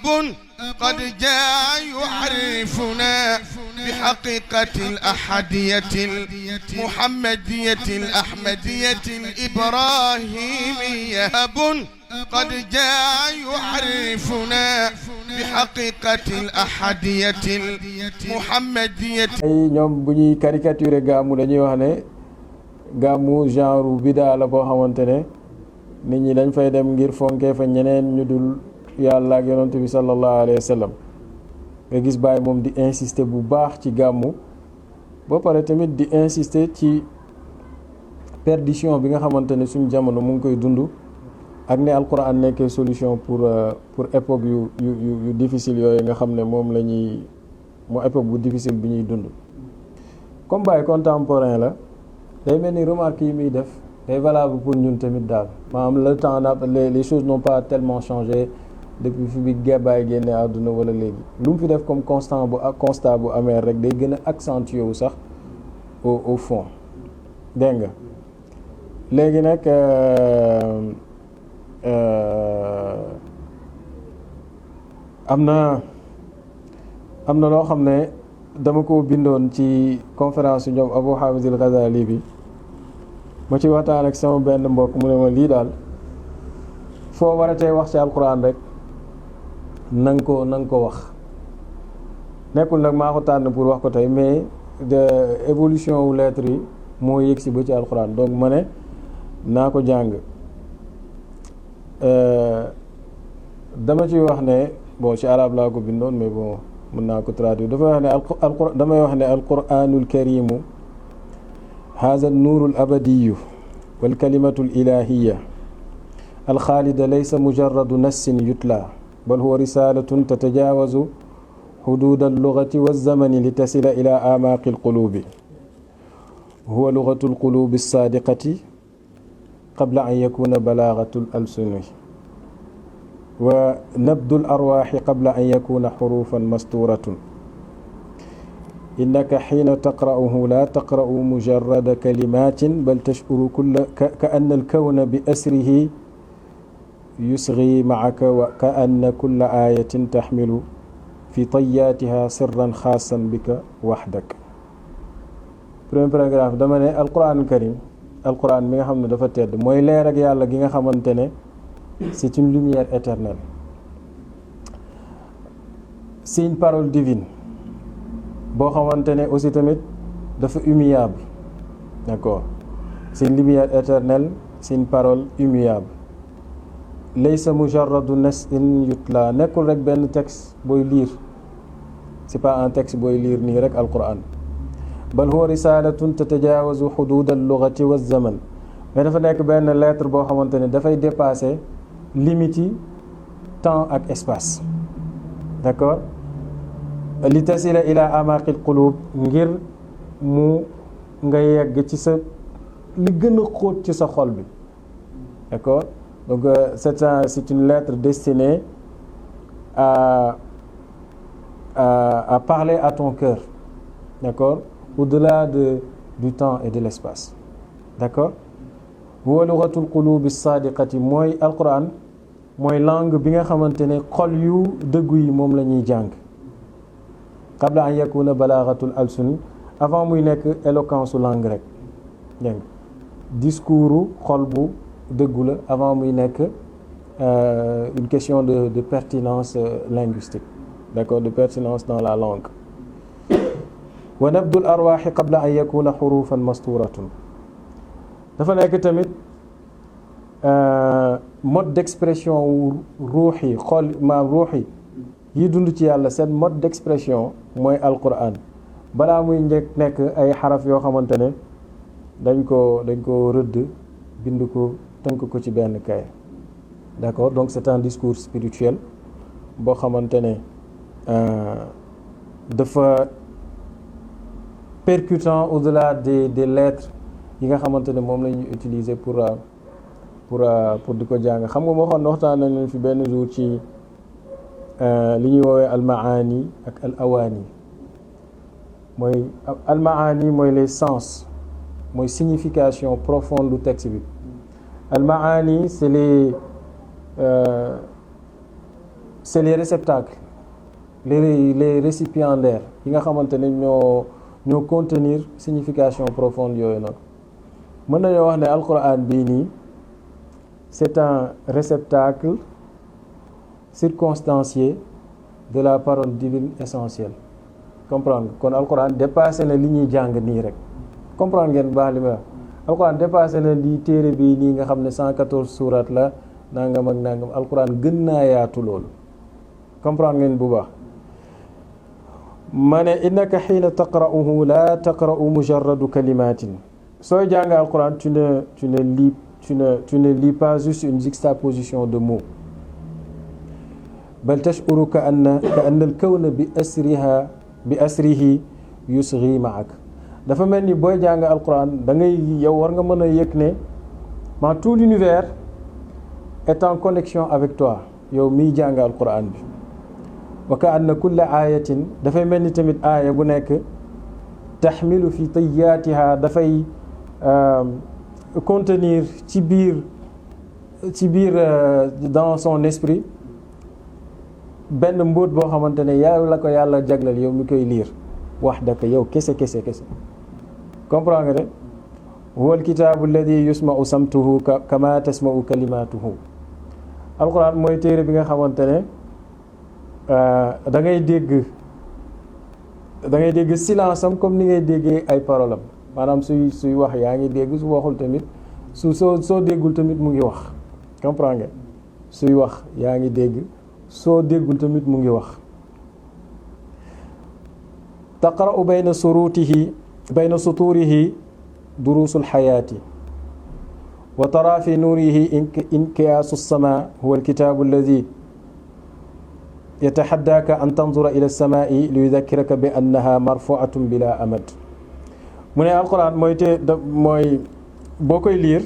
أب قد جاء يعرفنا بحقيقة الأحدية المحمدية الأحمدية الإبراهيمية. أب قد جاء يعرفنا بحقيقة الأحدية المحمدية. ay ñoom bu ñuy caricature gàmmu dañuy wax ne gàmmu genre bidaa la boo xamante ne nit ñi dañ fay dem ngir fonkee fa ñeneen ñu dul yàlla ak yonent bi sallallahu alayhi wa sallam. nga gis Baay moom di insister bu baax ci gàmmu ba pare tamit di insister ci perdition bi nga xamante ne suñ jamono mu ngi koy dund ak ne alquran nekkee solution pour époque yu difficile yooyu nga xam ne moom la ñuy moo époque bu difficile bi ñuy dund. comme Baay contemporain la day mel ni remarque yi muy def day valable pour ñun tamit daal maanaam le temps les choses n'ont pas tellement changé depuis fi bi Baay génne àdduna wala léegi lu mu fi def comme constat bu amee rek day gën a accentué wu sax au fond dégg nga léegi nag am na loo xam ne dama ko bindoon ci conférence ñoom Abu Hamid al-Ghazali bi ma ci waxtaan ak sama benn mbokk mu ne ma lii daal foo war a tey wax ci alquran rek na nga ko wax nekkul nag maa ko tànn pour wax ko tey mais de évolution wu lettres yi moo yëg si ba ci alquran donc ma ne naa ko jàng dama ci wax ne bon ci arabe laa ko bindoon mais bon mën naa ko traduire dafa wax ne damay wax ne alquranul karimu haza nuuru al abadiyu wal kalimatu al ilahiya alxaalida laysa mujarradu nassin yutla bal huwa risalatun tatajawazu xuduud allugati walzamani litasila ila amaaqi alqulubi huwa lugatu alqulubi alsaadiqati qabla an yakuna balaagatu alalsuni wa nabdu alarwaaxi qabla an yakuna xurufan masturatun innaka xiina taqra'uhu la taqra'u mujarrada kalimatin bal tashcuru ka anna alkawna bi asrihi yusgi macaka wa ka anna kulla ayatin taxmilu fi tayaatiha sirran xaasan bika waxdak. premier paragraphe dama ne alquran karim alquran mi nga xam ne dafa tedd mooy leer ak yàlla gi nga xamante ne c'est une lumière éternelle, c'est une parole divine boo xamante ne aussi tamit dafa immuable, d'accord, c'est une lumière éternelle, c'est une parole immuable. laysa mujarradu nasin yutla nekkul rek benn texte booy lire, c'est pas un texte booy lire nii rek alquran bal huwa risalatun tatajawazu xudud allugati wa zaman mais dafa nekk benn lettre boo xamante ne dafay dépasser limite yi temps ak espace, d'accord, li tasila ila amaqil qulub ngir mu nga yegg ci sa li gën a xóot ci sa xol bi, d'accord. Donc c'est une lettre destinée à parler à ton cœur, d'accord, au-delà du temps et de l'espace, d'accord. huwa lughatul qulubi sadiqati mooy alquran mooy langue bi nga xamante ne xol yu dëggu yi moom la ñuy jàng qabla an yakuna balaghatul alsun avant muy nekk éloquence langue rek dégg nga discours xol bu dëggu la avant muy nekk une question de pertinence linguistique, d'accord, de pertinence dans la langue. wa nabdul arwaaxi qabla an yakuna xurufan masturatun dafa nekk tamit mode d'expression wu ruux yi xol ruux yi dund ci yàlla seen mode d'expression mooy alquran balaa muy nekk ay xaraf yoo xamante ne dañ ko rëdd bind ko tënk ko ci benn kay, d'accord. Donc c'est un discours spirituel boo xamante ne dafa percutant au-delà des lettres yi nga xamante ne moom la ñuy utiliser pour di ko jàng. xam nga moo xam ne waxtaan nañ leen fi benn jour ci li ñuy woowee almaani ak al awaani. mooy almaani mooy les sens, mooy signification profonde du texte bi. almaani c'est c'est les réceptacles les récipiendaires yi nga xamante ne ñoo contenir signification profonde yooyu noonu mën nañoo wax ne alquran bii nii c'est un réceptacle circonstancié de la parole divine essentielle comprendre kon alquran dépassé na li ñuy jàng nii rek comprendre ngeen baax li may wax alquran dépassé na li téere bii nii nga xam ne 114 surat la nangam ak nangam alquran gën naa yaatu loolu comprendre ngeen bu baax ma ne innaka xiina taqra'uhu la taqra'u mujarradu kalimatin sooy jàng alquran tu ne lis pas juste une juxtaposition de mots bal tash'uru ka anna al-kawna bi asrihi yusghi ma'ak dafa mel ni booy jàng alquran da ngay yow war nga mën a yëg ne tout l'univers est en connexion avec toi yow miy jàng alquran bi wa ka anna kulla ayatin dafay mel ni tamit aaya bu nekk taxmilu fi tayyaatiha dafay contenir ci biir dans son esprit benn mbóot boo xamante ne yow la ko yàlla jaglal yow mi koy liir wax daka yow kese comprendre nga de huwa alkitaabu alladi yusma'u samtuhu kama tasma'u kalimatuhu alquran mooy téere bi nga xamante ne da ngay dégg silence am comme ni ngay déggee ay paroles am maanaam suy wax yaa ngi dégg su waxul tamit soo déggul tamit mu ngi wax comprendre nga suy wax yaa ngi dégg soo déggul tamit mu ngi wax taqra'u bayna suturihi durusul xayaati wa tara fi nuurihi inkiyaasu sama huwa alkitaabu alladi yataxaddaaka an tanzura ila alsamaai li yudakkiraka bi annaha marfuatun bila amad mu ne alquran mooy boo koy lire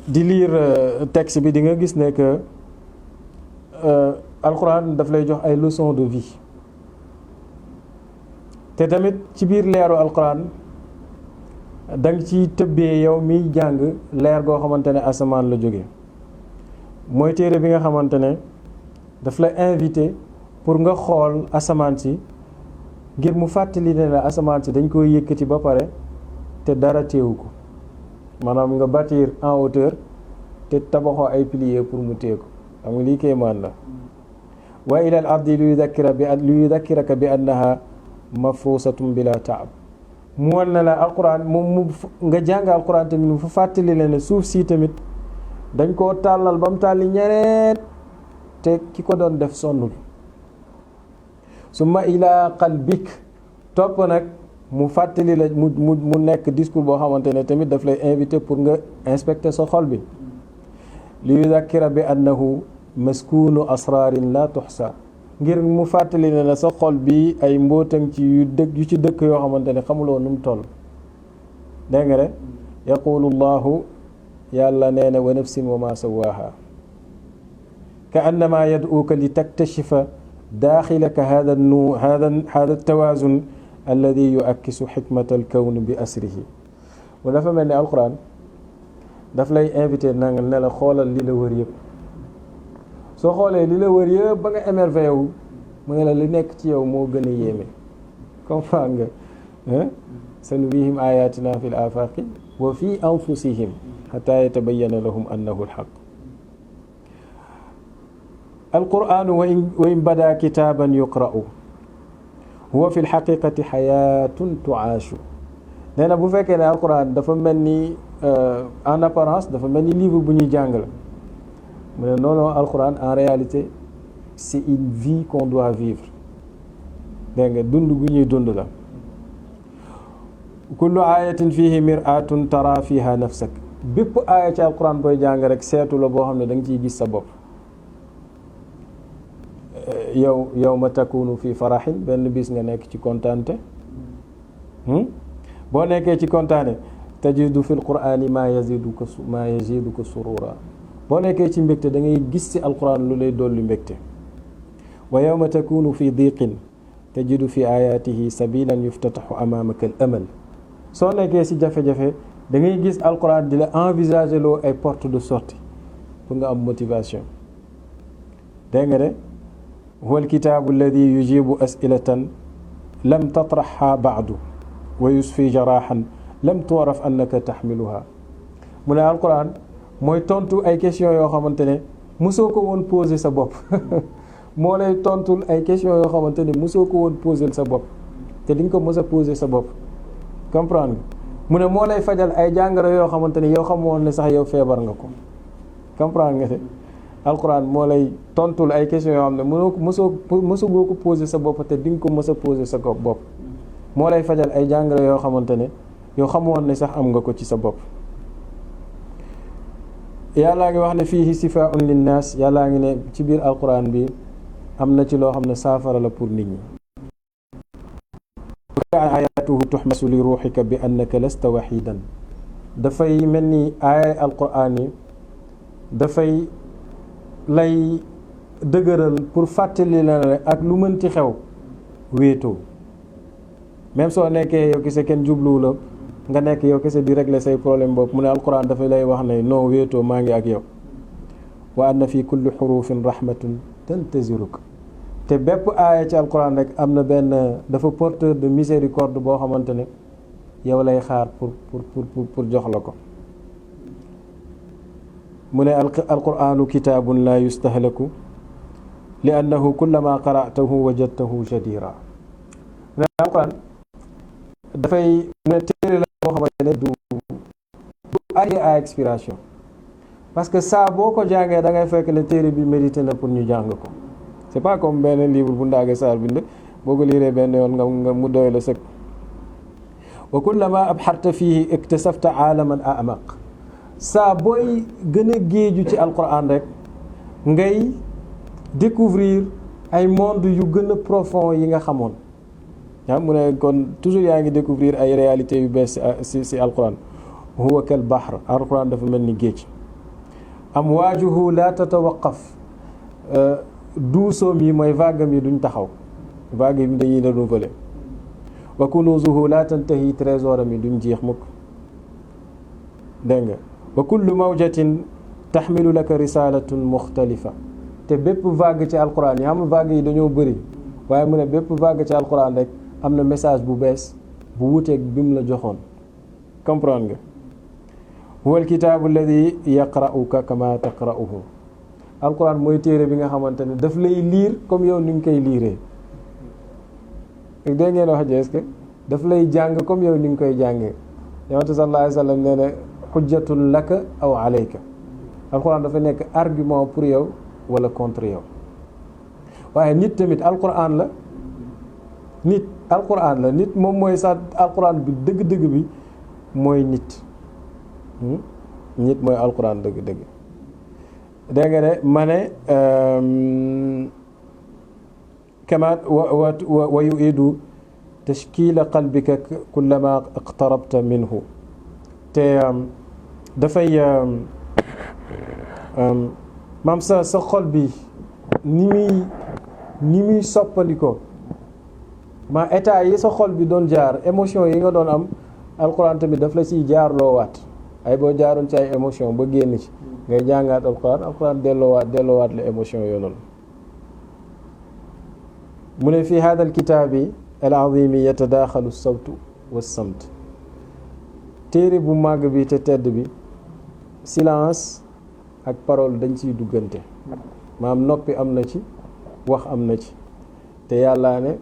di lire texte bi di nga gis ne que alquran daf lay jox ay leçons de vie te tamit ci biir leeru alquran da nga ci tëbbee yow miy jàng leer goo xamante ne asamaan la jóge mooy téere bi nga xamante ne daf la invité pour nga xool asamaan si ngir mu fàttali ne la asamaan si dañ koy yëkkati ba pare te dara teewu ko maanaam nga bâtir en hauteur te tabaxoo ay piliers pour mu teeku xam nga lii kéemaan la wa ila al ardi li yudakkiraka bi annaha mafruusatun bila taab mu wan na la alquran moom nga jàng alquran tamit mu fa fàttali la ne suuf si tamit dañ koo tàllal ba mu tàlli ñereet te ki ko doon def sonnul summa ila qalbik topp nag mu fàttali la mu nekk discours boo xamante ne tamit daf lay invité pour nga inspecter sa xol bi li yudakkira bi annahu maskunu asrarin la tuxsa ngir mu fàttali ne la sa xol bi ay mbootam ci yu ci dëkk yoo xamante ne xamuloo nu mu toll dégg nga de yaqulu llahu yàlla nee na wa nafsin wa ma sawaaha ka annama yad'uka li taktashifa daaxilaka hada tawazun alladi yuakkisu xikmata alkawn bi asrihi mu dafa mel ni alquran daf lay invité nanga ne la xoolal li la wër yëpp soo xoolee li la wër yëpp ba nga émerveillé wu mu ne la li nekk ci yow moo gën a yéeme comprendre nga sanurihim ayatina fi l afaqi wa fi anfusihim xata yatabayana lahum annahu alxaq alquranu wa in bada kitaban yuqra'u huwa fi lxaqiqati xayatun tuaashu nee na bu fekkee ne alquran dafa mel ni en apparence dafa mel ni livre bu ñuy jàng la mu ne non alquran en réalité c'est une vie qu'on doit vivre dégg nga dund gu ñuy dund la kullu ayatin fihi mir'atun tara fiha nafsak bépp aaya ci alquran booy jàng rek seetu la boo xam ne da nga ciy gis sa bopp yawma takunu fi faraxin benn bis nga nekk ci kontaante boo nekkee ci kontaane tajidu fi alqurani ma yaziduka surura boo nekkee ci mbégte da ngay gis ci alquran lu lay dolli mbégte wa yawma takunu fi diqin tajidu fi ayatihi sabilan yuftataxu amamaka al amal soo nekkee ci jafe-jafe da ngay gis alquran di la envisager loo ay porte de sortie pour nga am motivation dégg nga de huwa alkitaabu alladi yujibu asilatan lam tatraxha baadu wa yusfi jaraxan lam tuaraf annaka taxmiluha mu ne alquran mooy tontu ay question yoo xamante ne mosoo ko woon posé sa bopp moo lay tontul ay question yoo xamante ne mosoo ko woon posé sa bopp te di nga ko mos a posé sa bopp comprendre nga mu ne moo lay fajal ay jàngoro yoo xamante ne yow xamoon ne sax yow feebar nga ko comprendre nga te alquran moo lay tontul ay question yoo xam ne mosoo ko posé sa bopp te di nga ko mos a posé sa bopp moo lay fajal ay jàngoro yoo xamante ne yow xamoon ne sax am nga ko ci sa bopp. yàllaa ngi wax ne fiihi sifaa'un linnaas yàllaa ngi ne ci biir alquran bi am na ci loo xam ne saafara la pour nit ñi. ayatuhu tuxmasu li ruuxika bi annaka lasta waxidan dafay mel ni aaya alquran yi dafay lay dëgëral pour fàttali la ne ak lu mënti xew wéetoo même soo nekkee yow kese kenn jubluwu la nga nekk yow kese di régler say problème bopp mu ne alquran dafay lay wax ne non wéetoo maa ngi ak yow wa anna fi kulli xurufin rahmatun tantaziruk te bépp aaya ci alquran rek am na benn dafa porteur de miséricorde boo xamante ne yow lay xaar pour jox la ko mu ne alquranu kitaabun la yustahlaku li annahu kullama qara'tahu wajadtahu jadira mu ne alquran dafay mu ne téere la boo xamante ne du ay à expiration parce que saa boo ko jàngee da ngay fekk ne téere bi mérité na pour ñu jàng ko c'est pas comme benn livre bu ndaage saar bind boo ko liiree benn yoon nga mu doy la sëkk wa kullama abxarta fihi iktasafta aalaman amaq saa booy gën a géeju ci alquran rek ngay découvrir ay monde yu gën a profond yi nga xamoon mu ne kon toujours yaa ngi découvrir ay réalités yu bees si alquran huwa kal bahr alquran dafa mel ni géej amwaajuhu la tatawaqaf duusoom yi mooy vagues yi duñ taxaw vagues yi dañuy renouveler wa kunuzuhu la tantahi trésoram yi duñ jeex mukk dégg nga wa kullu mawjatin taxmilu laka risalatun muxtalifa te bépp vague ci alquran yi xam vague yi dañoo bëri waaye mu ne bépp vague ci alquran rek am na message bu bees bu wuteeg bi mu la joxoon comprendre nga huwa alkitaabu alladi yaqra'uka kama taqra'uhu alquran mooy téere bi nga xamante ne daf lay liir comme yow ni nga koy liiree dégg ngeen wax est-ce que daf lay jàng comme yow ni nga koy jàngee yonent sallallahu alayhi wa sallam nee na xujjatun laka aw alayka alquran dafa nekk argument pour yow wala contre yow waaye nit tamit alquran la nit moom mooy sax alquran bi dëgg-dëgg bi mooy nit mooy alquran dëgg-dëgg dégg nga de ma ne kama wa yu'idu tashkila qalbika kullama iqtarabta minhu te dafay maam sa xol bi ni muy soppandikoo ma état yi sa xol bi doon jaar émotion yi nga doon am alquran tamit daf la siy jaar loowaat ay boo jaaroon ci ay émotion ba génn ci ngay jàngaat alquran delloowaat la émotion yoo noonu mu ne fi hada alkitaabi alazimi yatadaaxalu sawtu wassamt téere bu màgg bi te tedd bi silence ak parole dañ ciy duggante maam noppi am na ci wax am na ci te yàllaa ne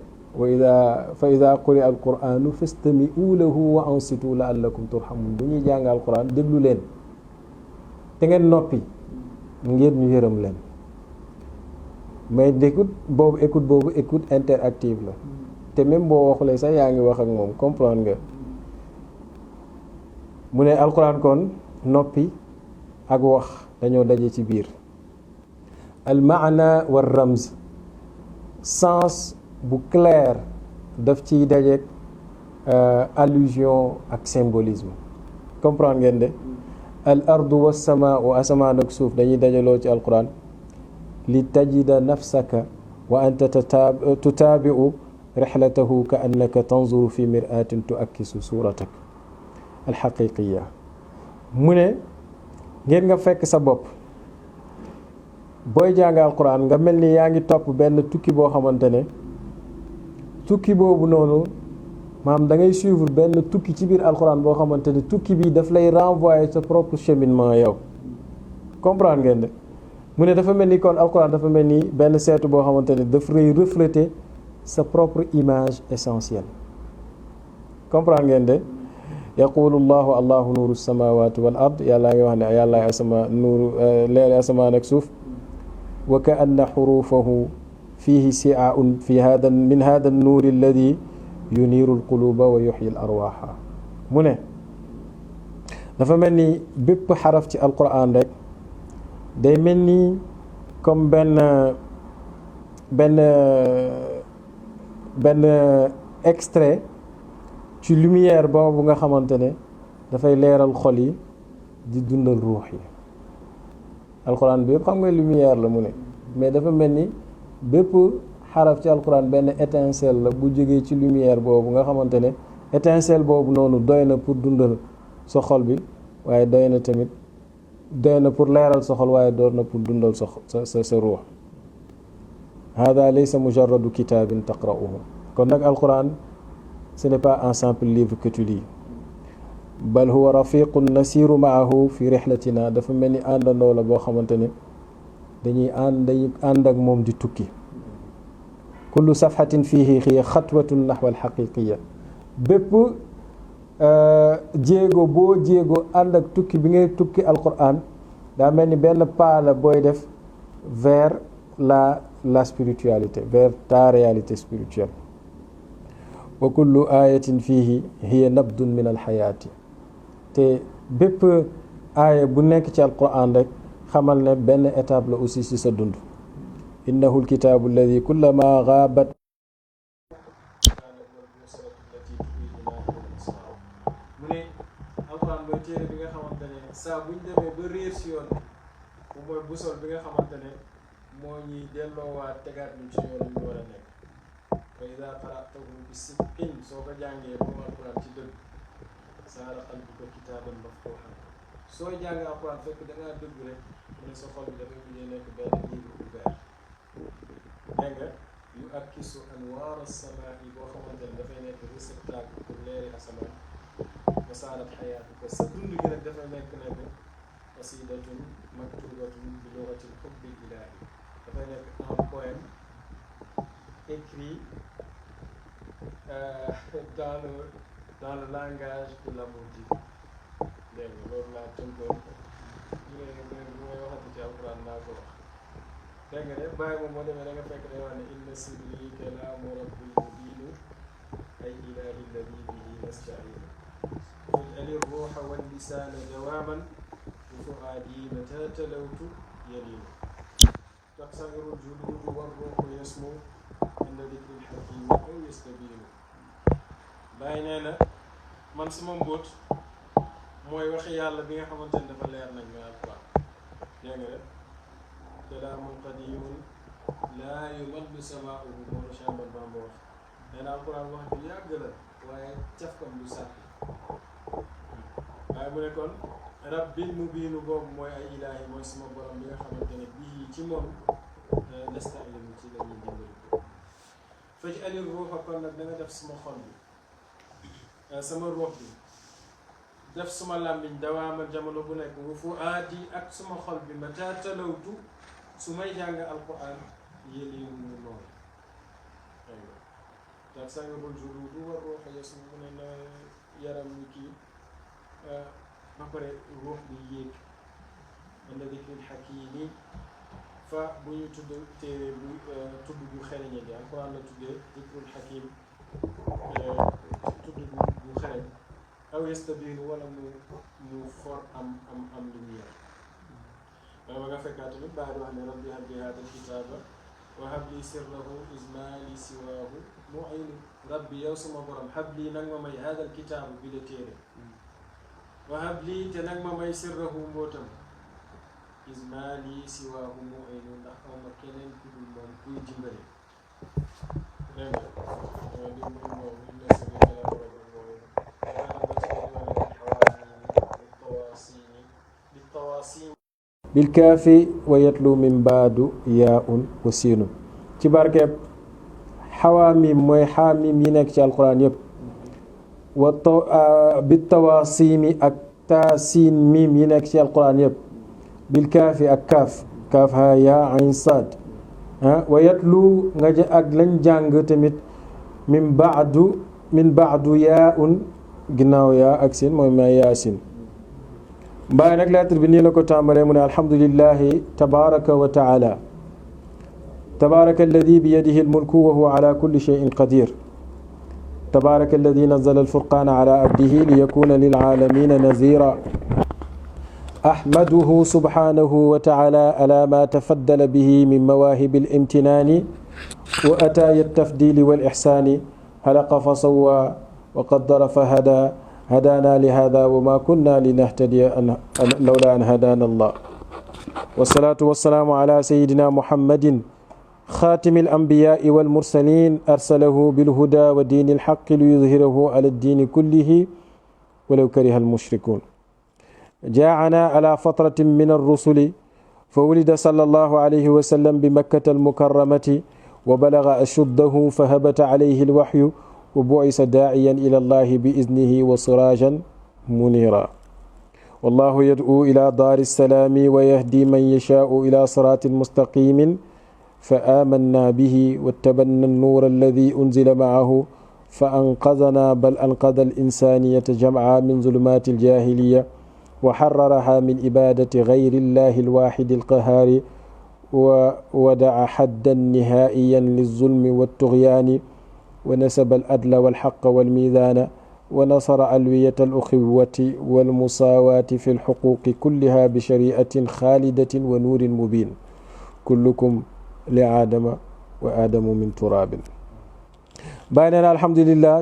fa ida quri'a alquranu fastami'u lahu wa ansitu la'allakum turhamun bu ñuy jàng alquran déglu leen te ngeen noppi ngir ñu yërëm leen mais écoute boobu écoute interactive la te même boo waxulee sax yaa ngi wax ak moom comprendre nga mu ne alquran kon noppi ak wax dañoo daje ci biir al maana wa ramz sens bu clair daf ciy dajeeg allusion ak symbolisme comprendre ngeen de al ardu wa sama wa asamaan ak suuf dañuy dajaloo ci alquran li tajida nafsaka wa anta tutaabi'u rixlatahu ka annaka tanzuru fi mir'atin tuakkisu suratak alxaqiqiya mu ne ngeen nga fekk sa bopp booy jàng alquran nga mel ni yaa ngi topp benn tukki boo xamante ne tukki boobu noonu maanaam da ngay suivre benn tukki ci biir alquran boo xamante ne tukki bi daf lay renvoyer sa propre cheminement yow comprendre ngeen de mu ne dafa mel ni kon alquran dafa mel ni benn seetu boo xamante ne daf lay refléter sa propre image essentielle comprendre ngeen de yaqulu allahu nuuru samawati wal ard yàllaa ngi wax ne yàllaay asama nuuru leeri asamaan ak suuf wa ka anna xurufahu fihi si'aun fi hada min hada nuuri alladi yuniiru alquluba wa yuxyi al arwaxa mu ne dafa mel ni bépp xaraf ci alquran rek day mel ni comme benn extrait ci lumière boobu nga xamante ne dafay leeral xol yi di dundal ruux yi alquran bi yëpp xam nga lumière la mu ne mais dafa mel ni bépp xaraf ci alquran benn étincelle la bu jógee ci lumière boobu nga xamante ne étincelle boobu noonu doy na pour dundal sa xol bi waaye doy na pour leeral sa xol waaye doy na pour dundal sa ruux hada laysa mujarradu kitabin taqra'uhu kon nag alquran ce n'est pas un simple livre que tu lis bal huwa rafiqun nasiru maahu fi rihlatina dafa mel ni àndandoo la boo xamante ne dañuy ànd ak moom di tukki kullu safhatin fihi hiya xatwatun naxwa alxaqiqiya bépp jéego boo jéego ànd ak tukki bi ngay tukki alquran daa mel ni benn pas la booy def vers la spiritualité vers ta réalité spirituelle wa kullu ayatin fihi hiya nabdun min alxayaati te bépp aaya bu nekk ci alquran rek xamal ne benn étape la aussi ci sa dund innahu alkitaabu alladi kullama gaabat mu ne alquran mooy téere bi nga xamante ne saa buñ demee ba réer si yoon bu mooy busol bi nga xamante ne moo ñuy delloowaat tegaat ñu ci yoon ñu war a nekk wa ida qara'tahu bi sidqin soo ko jàngee moom alquran ci dëgg saara qalbuka kitaaban maftuuhan soo jàng alquran fekk da ngaa dëgg rek mu ne sa xol bi dafay mujjee nekk benn livre ouvert dégg nga yu akkisu anwaar as-samaa yi boo xamante ne dafay nekk réceptacle pour leeri asamaan wa saarat xayaatuka sa dund gi nag dafay nekk qasidatun maktubatun bi lughati al-hubbi al-ilaahi dafay nekk un poème écrit dans le langage de l'amour divin dégg nga loolu laa tënkoon bu may waxati ci alquran naa ko wax dégg nga de bàyyi moom moo demee da nga fekk day wax ne inna sirri kalaamu rabbil mubiinu ay ilaahi alladi bihi nasta'iin faj'ali ruuha wal lisaana dawaaman wa fu'aadi mataa talawtu yaliinu taqsha'iru al-juluudu war-ruuhu yasmu inda dikri al-hakiimi aw yastabiinu bàyyi nee na man sama mbóot mooy waxi yàlla bi nga xamante ne dafa leer nañ mooy alquran dégg nga rek kalaamun qadiimun laa yumallu samaa'uhu moom la Cheikh Ahmadou Bamba wax nee na alquran wax ju yàgg la waaye cafkam du sàkk waaye mu ne kon rabbil mubiinu boobu mooy ay ilaahi mooy sama borom bi nga xamante ne bii ci moom nasta'iinu ci la ñuy dimbali faj'ali ruuha kon nag da nga def sama xol bi sama ruux bi def suma làmmiñ dawaamal jamono bu nekk wa fuaadi ak suma xol bi mata talawtu su may jàng alquran yéli mu noonu tax sangabul juluudu war ruuxa yasmu mu ne na yaram ni kii ba pare ruux bi yéeg inda dikril hakiimi fa bu ñu tudd téere bu tudd bu xereñe bi alquran la tuddee dikrul hakiim tudd bu xereñ aw yastabiinu wala mu for am lumière waaye ba nga fekkaat tamit bàyyi di wax ne rabbi habli haada alkitaaba wa habli sirrahu ismaili siwaahu mu'inu rabbi yow sama borom habli nag ma may haada alkitaabu bi la téere wa habli te nag ma may sirrahu mbootam ismaili siwaahu mu'inu ndax aw ma keneen ku dul moom kuy dimbale dégg nga bil kaafi wa yatlu min baadu yaa'un wa siinun ci barkeeb xawaamim mooy xaamim yi nekk ci alquran yépp wa bi tawaasiimi ak taasiin miim yi nekk ci alquran yépp bil kaafi ak kaaf haa yaa ayn saad wa yatlu nga ak lañ jàng tamit min baadu yaa'un ginnaaw yaa ak siin mooy ma yaasin mbaay nag lettre bi nii la ko tàmbalee mu ne alhamdulillahi tabaraka wa taala tabaraka alladi bi yadihi almulku wa huwa ala kulli shay'in qadir tabaraka alladi nazzala alfurqana ala abdihi liyakuna lilaalamina nazira ahmaduhu subhanahu wa taala ala ma tafaddala bihi min mawahibi alimtinani wa ataaya altafdili walihsani xalaqa fa sawwa wa qaddara fa hada هدانا لهذا وما كنا لنهتدي لولا أن هدانا الله والصلاة والسلام على سيدنا محمد خاتم الأنبياء والمرسلين أرسله بالهدى ودين الحق ليظهره على الدين كله ولو كره المشركون جاءنا على فترة من الرسل فولد صلى الله عليه وسلم بمكة المكرمة وبلغ أشده فهبت عليه الوحي وبعث داعيا إلى الله بإذنه وسراجا منيرا والله يدعو إلى دار السلام ويهدي من يشاء إلى صراط مستقيم فآمنا به واتبعنا النور الذي أنزل معه فأنقذنا بل أنقذ الإنسانية جمعا من ظلمات الجاهلية وحررها من إبادة غير الله الواحد القهار وودع حدا نهائيا للظلم والطغيان ونسب الأدل والحق والميزان ونصر ألوية الأخوة والمساواة في الحقوق كلها بشريعة خالدة ونور مبين كلكم لآدم وآدم من تراب بيننا الحمد لله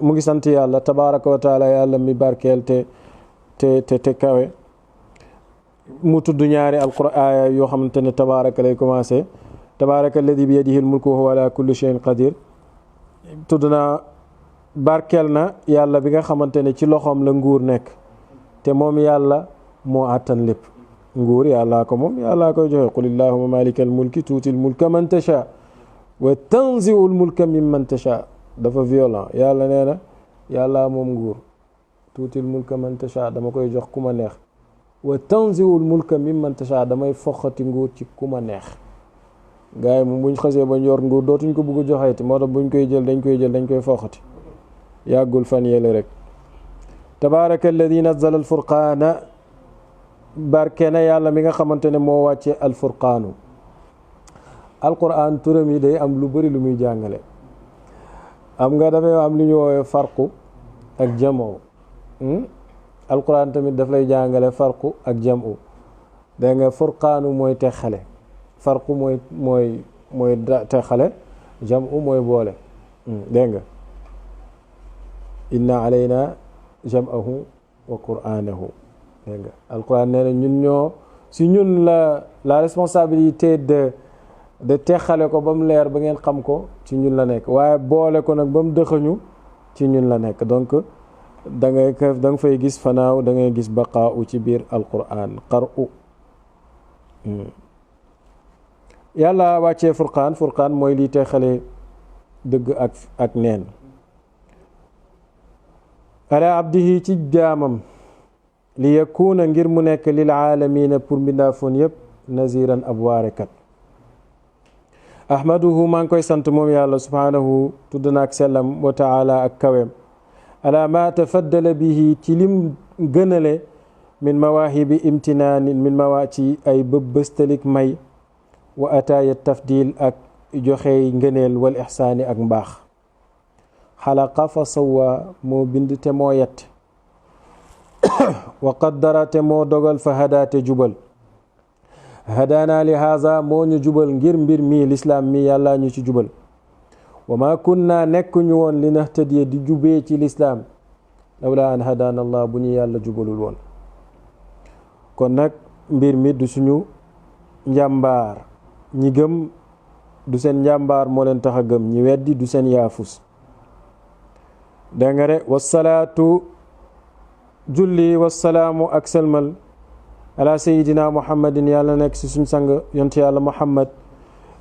مغي سانت يالا تبارك وتعالى يالا مي باركيل te kawe mu tudd ñaari alquraan yoo xamante ne tabaraka lay commencé tabaraka alladi bi yadihi almulku wa huwa ala kulli shay'in qadir tudd na barkeel na yàlla bi nga xamante ne ci loxoom la nguur nekk te moom yàlla moo àttan lépp nguur yàllaa ko moom yàllaa koy joxe qul illahumma malikal mulki tuutil mulka man tasha wa tanzi'ul mulka mimman tasha dafa violent yàlla nee na yàllaa moom nguur tuutil mulka man tasha dama koy jox ku ma neex wa tanzi'ul mulka mimman tasha damay foxati nguur ci ku ma neex gaay moom buñ xasee ba yor nguur dootuñ ko bëgg a joxeeti moo tax buñ koy jël dañ koy foxati yàggul fan yële rek tabaraka alladi nazzala alfurqaana barke na yàlla mi nga xamante ne moo wàcce alfurqaanu alquran turam yi day am lu bari lu muy jàngale am nga dafay am lu ñu woowee farqu ak jamoo alquran tamit daf lay jàngale farqu ak jamu dégg nga furqaanu mooy texale farqu mooy texale jamu mooy boole dégg nga inna alayna jam'ahu wa qur'anahu dégg nga alquran nee na ñun la responsabilité de texale ko ba mu leer ba ngeen xam ko ci ñun la nekk waaye boole ko nag ba mu dëxañu ci ñun la nekk donc da nga fay gis fanaaw da ngay gis baqaa u ci biir alquran qar'u yàlla wàccee furqaan mooy lii texale dëgg ak neen ala abdihi ci jaamam li yakuna ngir mu nekk lil aalamiina pour mbindaafoon yépp naziran ab waarekat ahmaduhu maa ngi koy sant moom yàlla subhaanahu tudd na ak sellam wa taala ak kaweem ala ma tafaddala bihi ci lim gënale min mawaahibi imtinaanin min mawaa ci ay bëbbëstalik may wa ataaya tafdil ak joxey ngëneel wal ixsaani ak mbaax xalaqa fa sawwa moo bind te moo yett wa qaddara te moo dogal fa hada te jubal hadaana li haza moo ñu jubal ngir mbir mi lislaam mi yàlla ñu ci jubal wa ma kunna nekkuñu woon li nahtadiya di jubee ci lislaam lawla an hadaana allah bu ñu yàlla jubalul woon kon nag mbir mi du suñu njàmbaar ñi gëm du seen njàmbaar moo leen tax a gëm ñi weddi du seen yaafus dégg nga de wasalaatu julli wasalaamu ak selmal ala sayidina muhammadin yàlla nekk si suñ sang yonent yàlla muhammad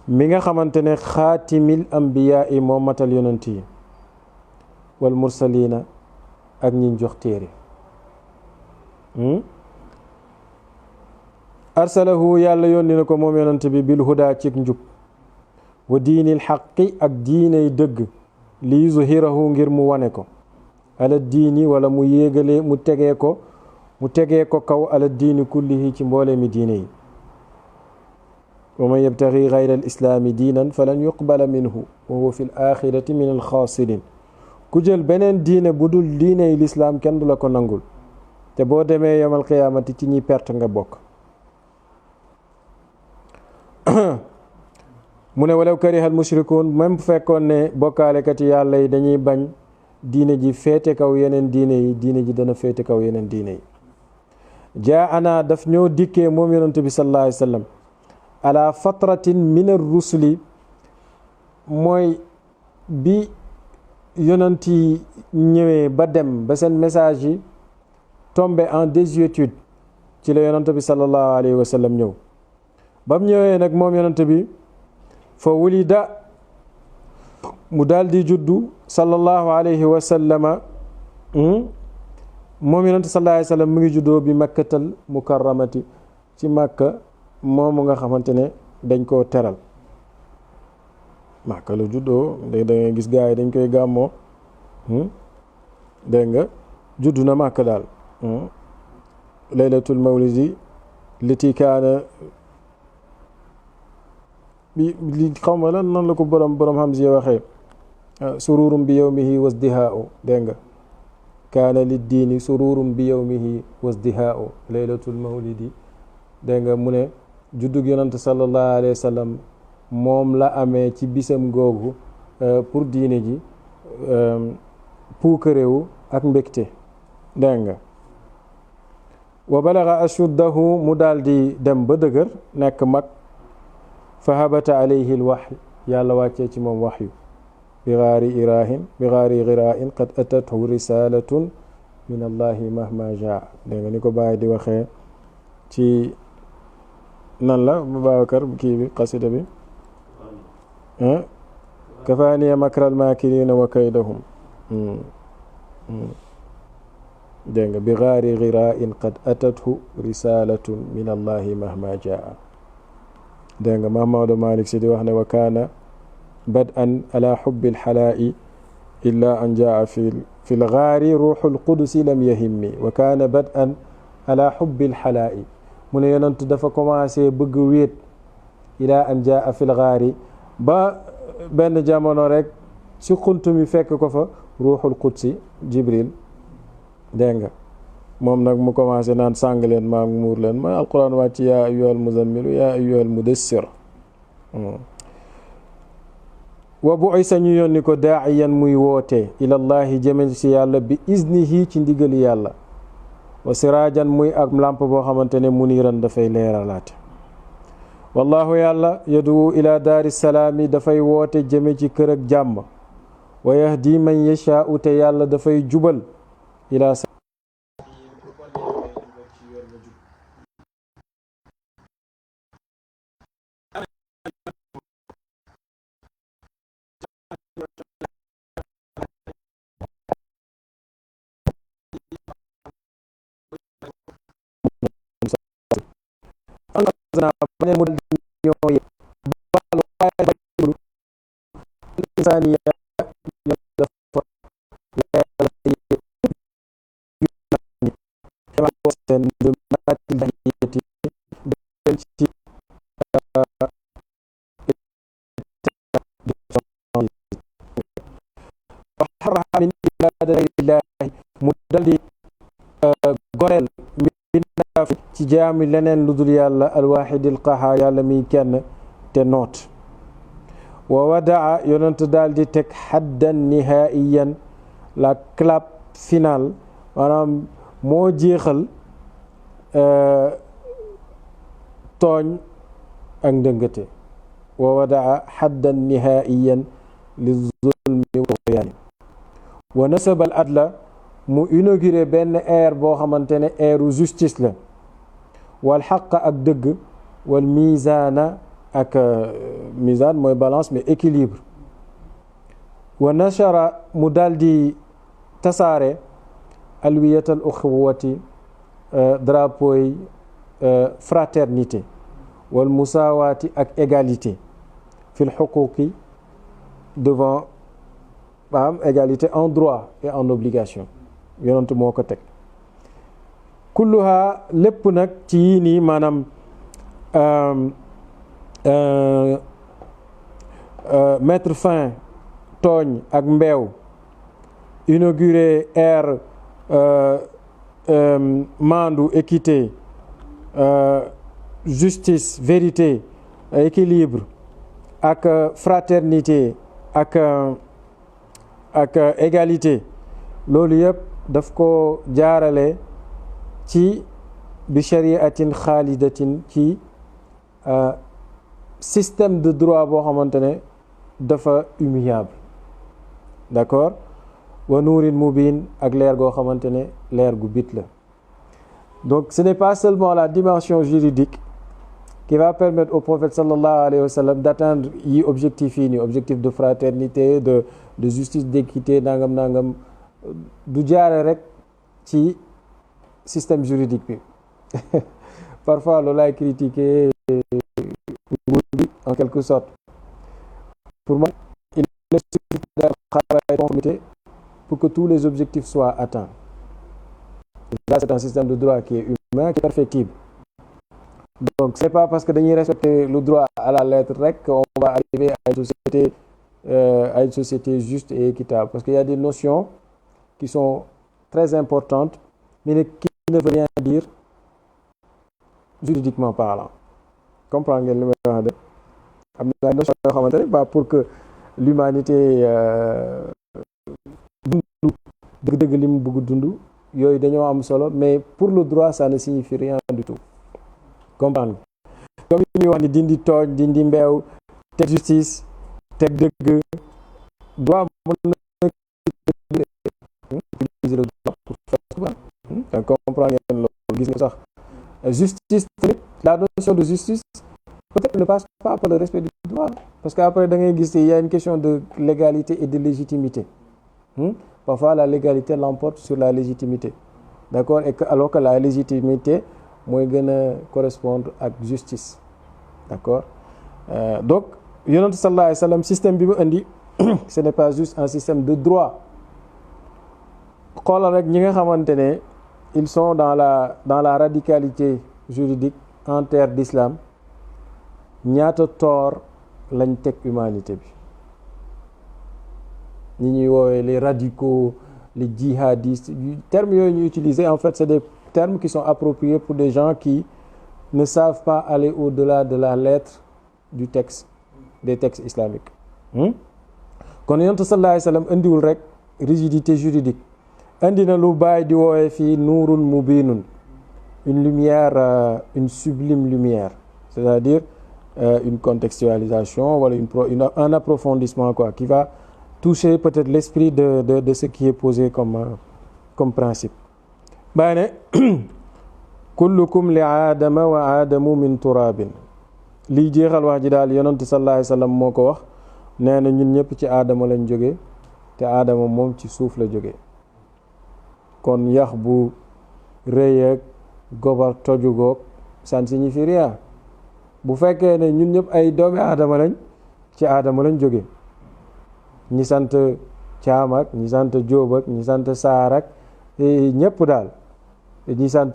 mi nga xamante ne xaatimil ambiyaa yi moo matal yonent yi wal mursalina ak ñiñ jox téere arsalahu yàlla yónni na ko moom yonent bi bil huda ci njub wa diinil xaqi ak diiney dëgg li yuzhirahu ngir mu wane ko ala diini wala mu yéegale mu tegee ko kaw ala diini kullihi ci mboole mi diine yi wa man yabtaxi gayra al islaami diinan falan yuqbala minhu wa huwa fi l axirati min al xaasirin ku jël beneen diine bu dul diiney lislaam kenn du la ko nangul te boo demee yawmal qiyaamati ci ñi perte nga bokk mu ne walaw kariha al mushrikuun même bu fekkoon ne bokkaalekat yi yàlla yi dañuy bañ diine ji féete kaw yeneen diine yi diine ji dana féete kaw yeneen diine yi jaa ana daf ñoo dikkee moom yonent bi sallallahu alayhi wa sallam ala fatratin min ar rusuli mooy bi yonent yi ñëwee ba dem ba seen message yi tombé en désuétude ci la yonent bi sallallahu alayhi wa sallam ñëw ba mu ñëwee nag moom yonent bi fa wulida mu daal di juddu sallallahu alayhi wa sallama moom yonent sallallahu alayhi wa sallam mu ngi juddoo bi makkatal mukarramati ci makka moomu nga xamante ne dañ koo teral makka la juddoo da ngay gis gars yi dañ koy gàmmoo dégg nga juddu na makka daal laylatul mawlidi liti kaana li xaw ma lan nan la ko borom Hamziya waxee sururum bi yawmihi wasdihaa'u dégg nga kaana lid diini sururum bi yawmihi wasdihaa'u laylatul mawlidi dégg nga mu ne juddug yonante sallallahu alayhi wa sallam moom la amee ci bisam googu pour diine ji puukarewu ak mbégte dégg nga wa balaga ashuddahu mu daal di dem ba dëgër nekk mag fa habata alayhi alwaxy yàlla wàccee ci moom waxyu bi gaari girain qad atathu risalatun min allahi mahma jaa dégg nga ni ko bàyyi di waxee ci nan la Babacar kii bi xasida bi kafaaniya makral maakirina wa kaydahum dégg nga bi gaari girain qad atathu risalatun min allahi mahma jaa dégg nga Mamadou Malick si di wax ne wa kaana bad'an ala hubbi alxalaa'i illa an jaa fi lgaari ruuxul qudusi lam yahimmi wa kaana bad'an ala hubbi alxalaa'i mu ne yonent dafa commencé bëgg wéet ila an jaa fi lgaari ba benn jamono rek ci xunt mi fekk ko fa ruuxul qudsi Jibril dégg nga moom nag mu commencé naan sàng leen maa muur leen mooy alquran wàcc yaa ayyuhal muzammilu yaa ayyuhal mudassir wa bu'isa ñu yónni ko daa'iyan muy woote ilallahi jëme ci yàlla bi iznihi ci ndigali yàlla wa siraajan muy ak lamp boo xamante ne muniran dafay leeralaate wallahu yàlla yadu ila daari salaami dafay woote jëme ci kër ak jàmm wa yahdi man yashaa'u te yàlla dafay jubal ila mu daldi goreel ci jaami leneen lu dul yàlla alwaxidil qahaar yàlla miy kenn te noot wa wadaa yonent daal di teg xaddan nihaiyan la clap final maanaam moo jeexal tooñ ak ndëngate wa wadaa xaddan nihaiyan li zulmi wa tughyan wa nasabal adla mu inauguré benn ère boo xamante ne ère justice la wal xaq ak dëgg wal mizaana ak mizaan mooy balance mais équilibre wa nashara mu daldi tasaare alwiyatal uxuwati drapeau yi fraternité wal musaawaati ak égalité fil xuquqi devant égalité en droit et en obligation yonent moo ko teg kulluha lépp nag ci yii nii maanaam mettre fin tooñ ak mbeew inaugurer ère maandu équité justice vérité équilibre ak fraternité ak égalité loolu yëpp daf ko jaarale ci bi shariatin xaalidatin ci système de droit boo xamante ne dafa immuable d'accord wa nuurin mubin ak leer goo xamante ne leer gu bit la. Donc ce n'est pas seulement la dimension juridique qui va permettre au prophète sallallahu alayhi wa sallam d'atteindre yi objectif yi ni objectif de fraternité de justice d'équité nangam du jaare rek ci système juridique bi parfois loolu laay critiquer nguur bi en quelque sorte. Pour moi il ne suffit pas de travailler conformité pour que tous les objectifs soient atteints. Là c'est un système de droit qui est humain, qui est perfectible. Donc c'est pas parce que dañuy respecter le droit à la lettre rek qu'on va arriver à une société juste et équitable, parce qu'il y a des notions qui sont très importantes mais qui ne veulent rien dire juridiquement parlant. Comprendre ngeen li may wax de am na ay notions yoo xamante ne pas pour que l'humanité dund dëgg-dëgg li mu bëgg dund yooyu dañoo am solo, mais pour le droit ça ne signifie rien du tout. Comprendre comme li ñuy wax ni dindi tooñ dindi mbeew teg justice teg dëgg droit mën na utiliser le droit pour faire ça. Donc comprendre ngeen loolu gis nga sax justice tamit la notion de justice peut-être ne passe pas par le respect du droit, parce qu'après da ngay gis il y a une question de légalité et de légitimité. Parfois la légalité l'emporte sur la légitimité, d'accord, et que alors que la légitimité mooy gën a correspondre ak justice, d'accord. Donc yonent sallallahu alayhi wa sallam système bi mu indi ce n'est pas juste un système de droit. xoolal rek ñi nga xamante ne ils sont dans la radicalité juridique en terre d'islam, ñaata tort lañ teg humanité bi. ñi ñuy woowee les radicaux, les djihadistes, termes yooyu ñu utiliser en fait c'est des termes qui sont appropriés pour des gens qui ne savent pas aller au-delà de la lettre du texte, des textes islamiques. kon yonent sallallahu alayhi wa sallam indiwul rek rigidité juridique, indi na lu bàyyi di woowee fii nuurun mubinun, une lumière, une sublime lumière, c'est-à-dire une contextualisation wala un approfondissement quoi, qui va toucher peut-être l'esprit de ce qui est posé comme principe. bàyyi ne kullukum li aadama wa aadamu min turabin, liy jeexal wax ji daal yonent sallallahu alayhi wa sallam moo ko wax, nee na ñun ñëpp ci aadama lañ jóge te aadama moom ci suuf la jóge. kon yax bu rëy ak gobar toju goog ça ne signifie rien. bu fekkee ne ñun ñëpp ay doomi aadama lañ ci aadama lañ jóge, ñi sant Caam ak ñi sant Jóob ak ñi sant Saar ak ñëpp daal, ñi sant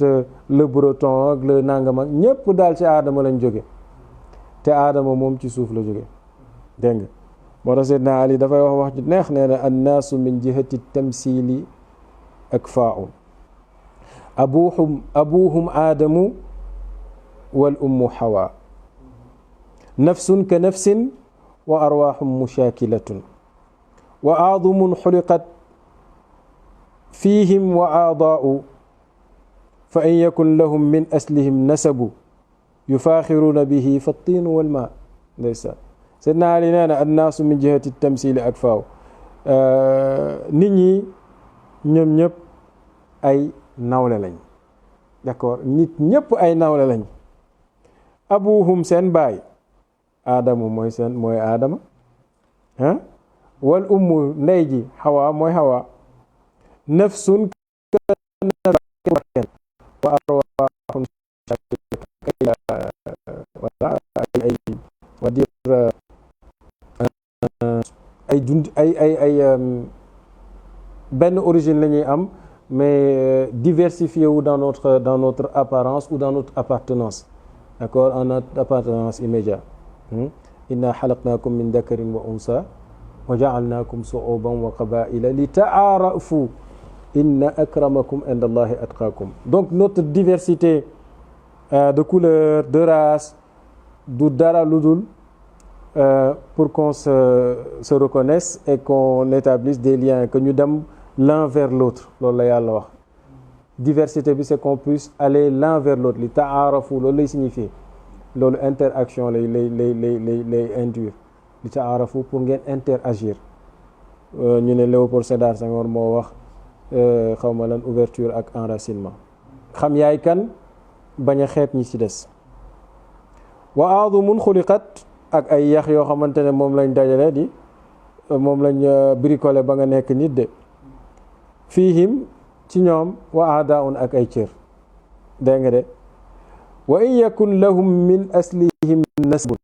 le breton ak le nangam ak ñëpp daal ci aadama lañ jóge te aadama moom ci suuf la jóge. dégg nga moo tax Seydina Ali dafay wax ju neex, nee na annaasu min jihati tamsili akfaa'un abuhum aadamu wal ummu hawa nafsun ka nafsin wa arwaahum mushaakilatun wa aadumun xuliqat fihim wa aadaa'u fa in yakun lahum min aslihim nasabu yufaaxiruuna bihi fa tiinu wal maa. ndeysaan Seydina Ali nee na annaasu min jihati tamsili akfaaw, nit ñi ñoom ñëpp ay nawle lañ, d'accord nit ñépp ay nawle lañ abuhum seen baay aadamu mooy aadama wal ummu ndey ji xawa mooy xawa nafsun wa arwahun ay va dire ay dund ay benn origine la ñuy am mais diversifié wu dans notre apparence ou dans notre appartenance, d'accord, en notre appartenance immédiate. inna xalaqnaakum min dakarin wa unsa wa jaalnaakum suuban wa qabaila li taarafu inna akramakum inda allahi atqaakum. Donc notre diversité de couleur, de race, du dara lu dul pour qu'on se reconnaisse et qu'on établisse des liens, que ñu dem l'un vers l'autre. loolu la yàlla wax. Diversité bi c'est qu'on puisse aller l'un vers l'autre. li taarafu loolu lay signifier. loolu interaction lay induire. li taarafu pour ngeen interagir. ñu ne Léopold Sédar Senghor moo wax xawma lan ouverture ak enracinement. xam yaay kan bañ a xeeb ñi ci des. wa aadumun xuliqat ak ay yax yoo xamante ne moom lañ dajale di moom lañ bricolé ba nga nekk nit de. fiihim ci ñoom wa aadaun ak ay cër. dégg nga de. wa in yakun lahum min aslihim nasbun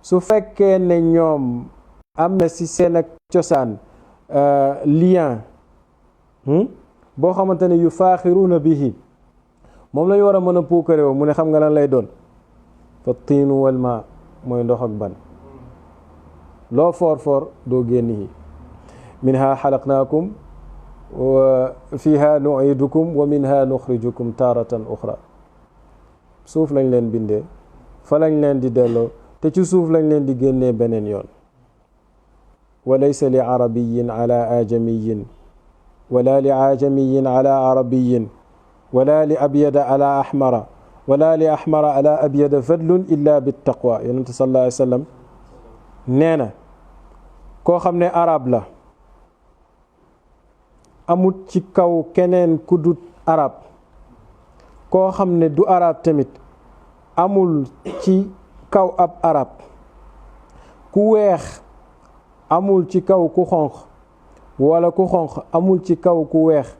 su fekkee ne ñoom am na ci seen ak cosaan lien boo xamante ne yu faaxiruuna bihi moom lañu war a mën a puukarewo mu ne xam nga lan lay doon fa tiinu wal ma mooy ndox ak ban loo foor doo génn yi minha xalaqnaakum wa fiha nuidukum wa minha nuxrijukum taaratan uxra suuf lañ leen bindee fa lañ leen di delloo te ci suuf lañ leen di génnee beneen yoon. wa laysa li arabiyin ala ajamiyin wala li ajamiyin ala arabiyin wala li abyada ala ahmara wala li ahmara ala abyada fadlun illa bittaqwa. yonente sallallahu alayhi wa sallam nee na koo xam ne arab la amut ci kaw keneen ku dut arab, koo xam ne du arab tamit amul ci kaw ab arab, ku weex amul ci kaw ku xonq wala ku xonq amul ci kaw ku weex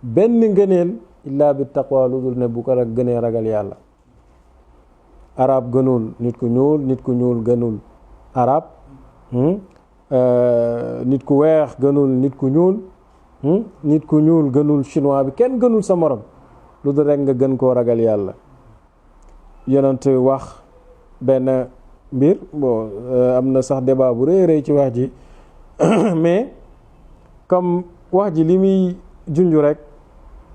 benn ngëneel illaa bi taqwa lu dul ne bu ko rek gënee ragal yàlla. arab gënul nit ku ñuul, nit ku ñuul gënul arab, nit ku weex gënul nit ku ñuul, nit ku ñuul gënul chinois bi, kenn gënul sa morom lu dul rek nga gën koo ragal yàlla. yonent wax benn mbir bon am na sax débat bu rëy ci wax ji mais comme wax ji li muy junju rek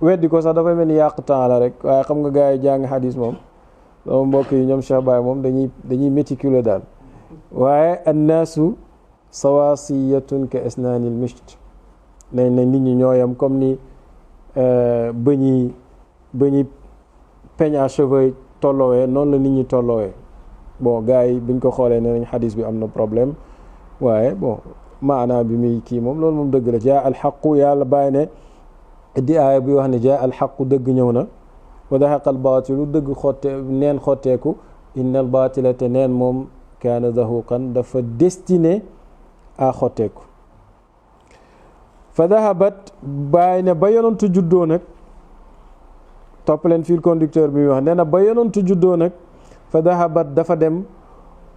weddi ko sax dafay mel ni yàq temps la rek, waaye xam nga gars yi jàng xadis moom sama mbokk yi ñoom Cheikh Baye moom dañuy méticuleux daal. waaye annaasu sawaasiyatun ka asnaanil misht, nañ ne nit ñi ñooyam comme ni bëñi peigne à cheveux tolloowee noonu la nit ñi tolloowee. bon gars yi biñ ko xoolee ne nañ xadis bi am na problème, waaye bon maanaa bi muy kii moom loolu moom dëgg la. jaa alxaqu, yàlla bàyyi ne di aaya bi wax ne jaa alxaqu dëgg ñëw na, wa dahaqa albaatilu dëgg neen xotteeku, inna albaatila te neen moom kaana zahuqan dafa destiné à xotteeku. fa dahabat bàyyi ne ba yonantu juddoo nag, topp leen fil conducteur bi muy wax nee na ba yonantu juddoo nag, fa dahabat dafa dem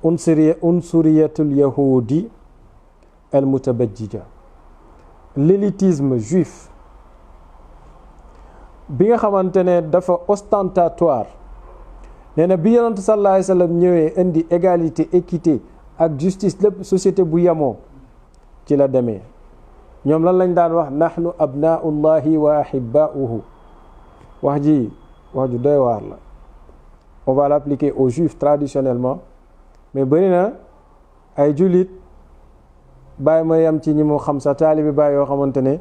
unsuriyatul yahudi al mutabajjija, l'élitisme juif bi nga xamante ne dafa ostentatoire. nee na bi yonent sallallahu alayhi wa sallam ñëwee indi égalité, équité ak justice lépp société bu yemoo ci la demee. ñoom lan lañ daan wax nahnu abnaullahi wa ahibbauhu. wax ju doy waar la. on va l'appliquer aux juifs traditionnellement, mais bëri na ay jullit bàyyi ma yam ci ñi mu xam sa taalibi bàyyi yoo xamante ne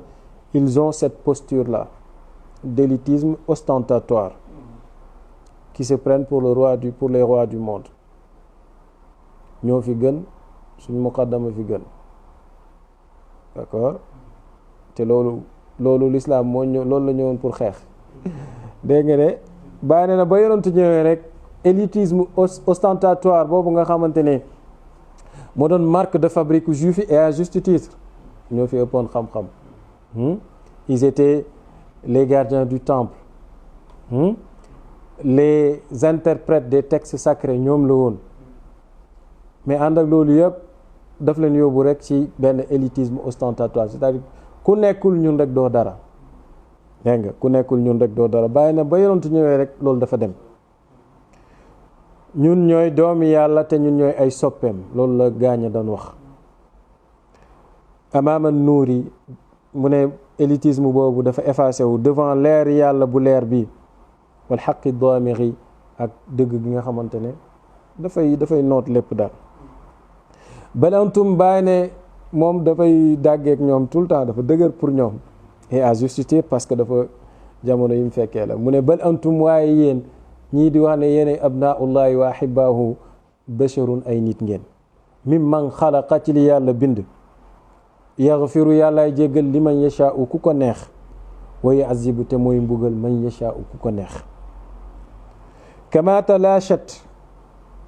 ils ont cette posture là d'élitisme ostentatoire qui se prennent pour les rois du monde. ñoo fi gën, suñu muqaddama fi gën, d'accord. te loolu l'islam moo ñëw, loolu la ñëwoon pour xeex. dégg nga ne bàyyi ne na ba yonent ñëwee rek élitisme ostentatoire boobu nga xamante ne moo doon marque de fabrique juif yi et à juste titre ñoo fi ëppoon xam-xam ils étaient les gardiens du temple les interprètes des textes sacrés ñoom la woon mais ànd ak loolu yëpp daf leen yóbbu rek ci benn élitisme ostentatoire c'est-à-dire ku nekkul ñun rek doo dara dégg nga ku nekkul ñun rek doo dara bàyyi na ba yonent ñëwee rek loolu dafa dem ñun ñooy doomi yàlla te ñun ñooy ay soppeem loolu la gaañ a doon wax amaama nuur yi mu ne élitisme boobu dafa effacé wu devant leer yàlla bu leer bi wal xaqi daamiri ak dëgg gi nga xamante ne dafay noot lépp daal bal antum bàyyi ne moom dafay dàggeek ñoom tout le temps dafa dëgër pour ñoom et à juste titre parce que dafa jamono yi mu fekkee la mu ne bal antum waaye yéen ñii di wax ne yéenay abnaullahi wa ahibaahu basharun ay nit ngeen mim man xalaqa ci li yàlla bind yaxfiru yàllaay jéggal li man yashaa'u ku ko neex wa yu'azzibu te mooy mbugal man yashaa'u ku ko neex kama talaashat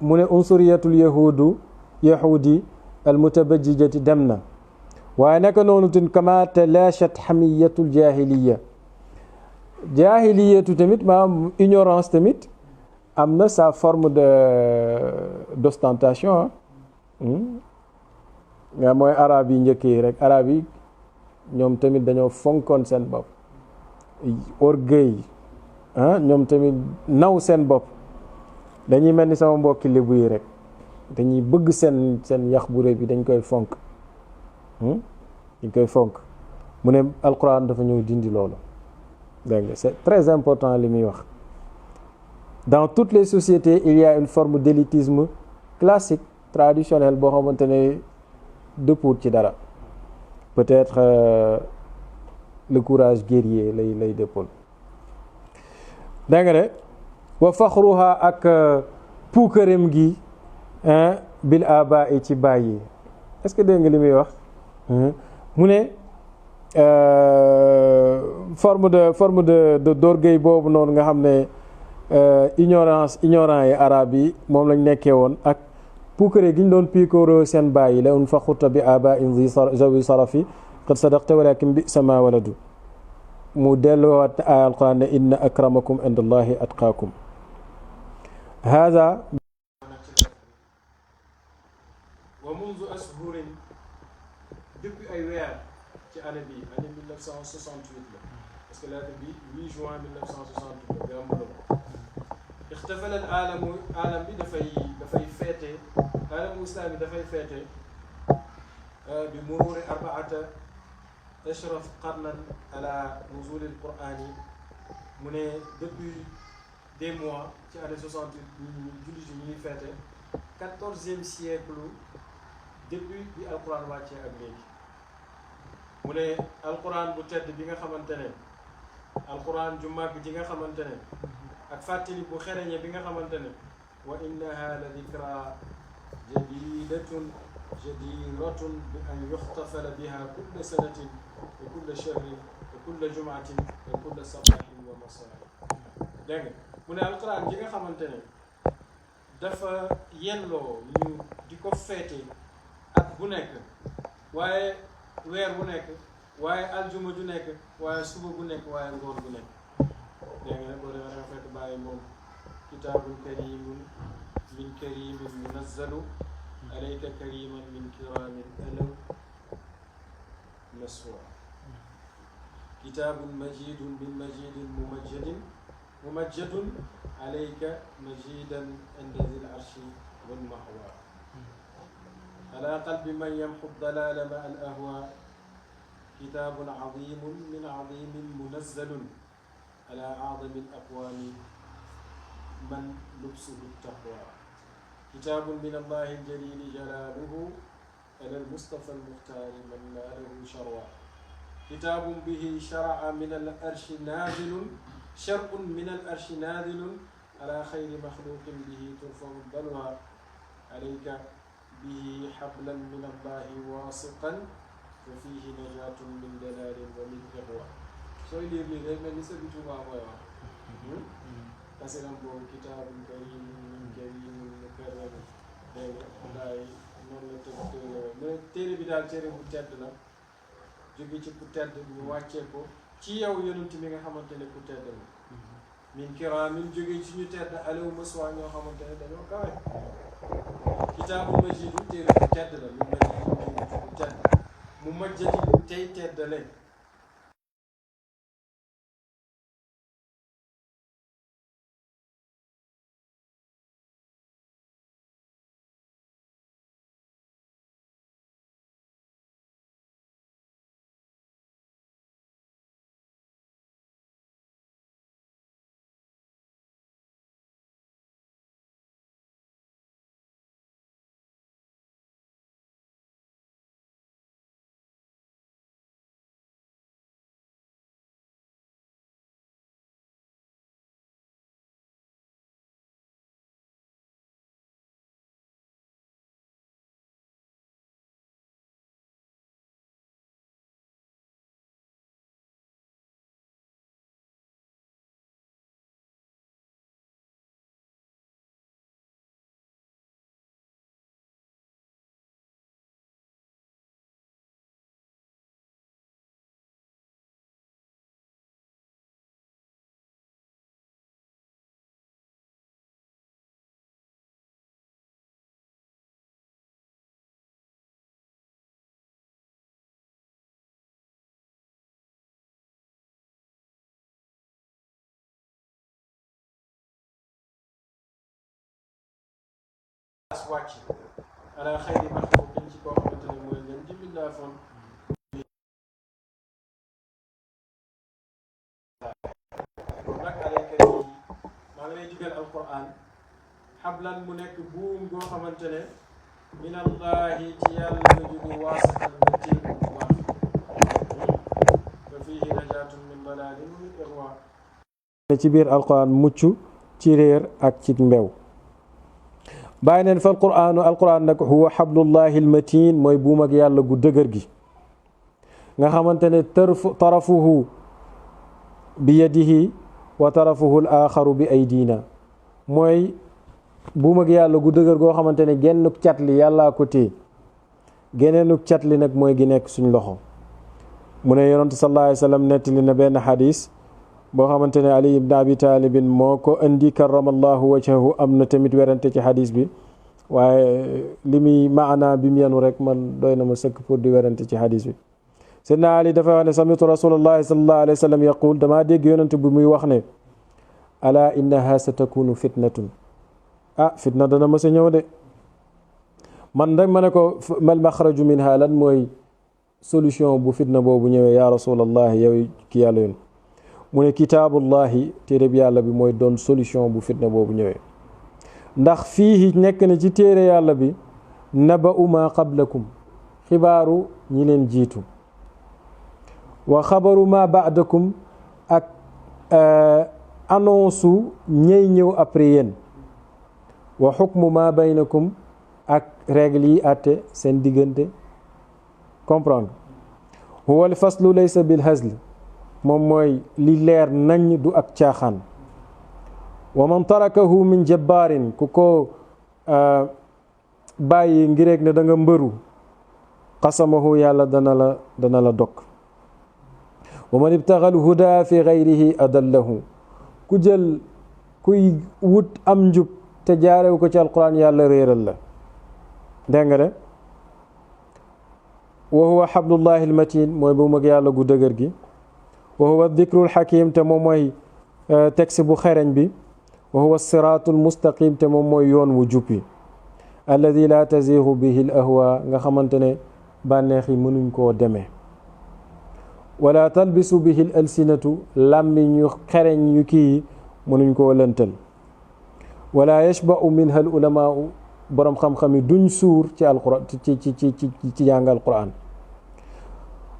mu ne unsuriyatul yahudi almutabajjijati dem na waaye naka noonu tin kama talaashat hamiyatul jahiliyatu tamit maanaam ignorance tamit am na sa forme d'ostentation nga mooy arab yi njëkk yi rek arab yi ñoom tamit dañoo fonkoon seen bopp orgueil ñoom tamit naw seen bopp dañuy mel ni sama mbokki lébu yi rek dañuy bëgg seen yax bu rëy bi dañ koy fonk mu ne alquran dafa ñëw dindi loolu dégg nga c'est très important li muy wax dans toutes les sociétés il y a une forme d'élitisme classique traditionnel boo xamante ne dëppuut ci dara peut-être le courage guerrier lay dëppool dégg nga de wa faxruha ak puukareem gi bil aba yi ci bàyyi est-ce que dégg nga li muy wax mu ne forme de d'orgueil boobu noonu nga xam ne ignorant yi arabe yi moom lañ nekkee woon ak puukare gi ñu doon piikooroo seen bàyyi la un faxuta bi aba in zawi sarafi qad sadaqta walakin bi sama waladu mu delluwaat ay alquran ne inna akramakum indallahi atqaakum hada wa mundu ashhurin depuis ay weer ci année bi année 1968 la parce que lettre bi 8 juin 1968 la gàmmu la ixtafala al alam bi dafay feete alamu islami dafay feete bi mururi arbaata ashraf qarnan ala nuzul al quran yi mu ne depuis des mois ci année 68 jullit yi ñuy feete 14e siècle depuis bi alquran wàccee ak léegi mu ne alquran bu tedd bi nga xamante ne alquran ju màgg ji nga xamante ne ak fàttali bu xereñe bi nga xamante ne wa innaha la dikra jadidatun jadiratun bi an yuxtafala biha kulla sanatin wa kulla shahrin wa kulla jumaatin wa kulla sabahin wa masaa dégg nga mu ne alquran ji nga xamante ne dafa yelloo ñu di ko feete at bu nekk waaye weer bu nekk waaye aljuma ju nekk waaye suba bu nekk waaye ngoon bu nekk dégg nga boo demee danga fekk bàyyi moom kitaabun karimun min karimin munazzalu alayka kariman min kiramin alaw naswa kitaabun majidun min majidin mumajjadun alayka majidan inda zil arshi wal mahwa ala qalbi man yamxu dalala ma al ahwa kitaabun azimun min azimin munazzalun ala aadami al aqwaami man lubsuhu taqwa kitaabun min allahi aljalili jalaaluhu ala al mustafa al muxtaari man naalahu sharwa kitaabun bihi shara'a min al arshi naazilun shar'un min al arshi naazilun ala xayri maxluqin bihi turfau balwa alayka bihi xablan min allahi waasiqan wa fiihi najaatun min dalaalin wa min ixwa sooy liir lii day mel ni Sëriñ Tuubaa mooy wax kaseram boobu kitaabun kariim mukarram dégg nga daay noonu la tëdd mais téere bi daal téere bu tedd la jóge ci ku tedd ñu wàccee ko ci yow yonent mi nga xamante ne ku tedd la min kiraamin jóge ci ñu tedd alaw maswa ñoo xamante ne dañoo kawe kitaabul majiid téere bu tedd la min majiid bu tedd mu majjati tey teddale wàcc ala xayri maxluqin ci koo xamante ne mooy ngeen di bindaafoon kon nag alayka yi maa ngi lay digal alquran xablan mu nekk buum goo xamante ne min allahi ci yàlla nga jóge waasatan nga téem bu baax fa fiihi najaatun min dalaalin wa min irwa ci biir alquran mucc ci réer ak ci mbew bàyyi neen fa alquran nag huwa xablullahi almatin mooy buum ak yàlla gu dëgër gi nga xamante ne tarafuhu bi yadihi wa tarafuhu al axaru bi aydina mooy buum ak yàlla gu dëgër goo xamante ne gennuk cat li yàllaa ko téye geneenuk cat li nag mooy gi nekk suñ loxo mu ne yonent sallallahu alayhi wa sallam nettali na benn xadis boo xamante ne ali ibn abi talibin moo ko indi karamallahu wajhahu am na tamit werante ci xadis bi waaye li muy maana bi mu yenu rek man doy na ma sëkk pour di werante ci xadis bi seydna ali dafa wax ne samitu rasulullahi sallallahu alayhi wa sallam yaqul damaa dégg yonent bi muy wax ne ala innaha sa takunu fitnatun fitna dana ma sa ñëw de man rek ma ne ko mal maxraju minha lan mooy solution bu fitna boobu ñëwee ya rasulallah yow ki yàlla yoon mu ne kitaabullahi téere bi yàlla bi mooy doon solution bu fitna boobu ñëwee ndax fii nekk na ci téere yàlla bi naba'u ma qablakum xibaaru ñi leen jiitu wa xabaru ma ba'dakum ak annonce ñey ñëw après yéen wa xukmu ma baynakum ak règle yi àtte seen diggante comprendre huwa al faslu laysa bil hazl moom mooy li leer nañ du ak caaxaan wa man tarakahu min jabbaarin ku ko bàyyi ngi rek ne da nga mbëru qasamahu yàlla dana la dog wa man ibtaxal huda fi gayrihi adallahu ku jël kuy wut am njub te jaarew ko ci alquran yàlla réeral la dégg nga de wa huwa xablullahi almatin mooy bu mag yàlla gu dëgër gi wa huwa dikrul xakim te moom mooy texte bu xereñ bi wa huwa siraatul mustaqim te moom mooy yoon wu jub bi alladi la taziixu bihi l ahwa nga xamante ne bànneex yi mënuñ koo demee wala talbisu bihi l alsinatu làmmiñ yu xereñ yu kii mënuñ koo lëntal wala yashba'u minha al ulamaau boroom xam-xam yi duñ suur ci alquran ci jàng alquran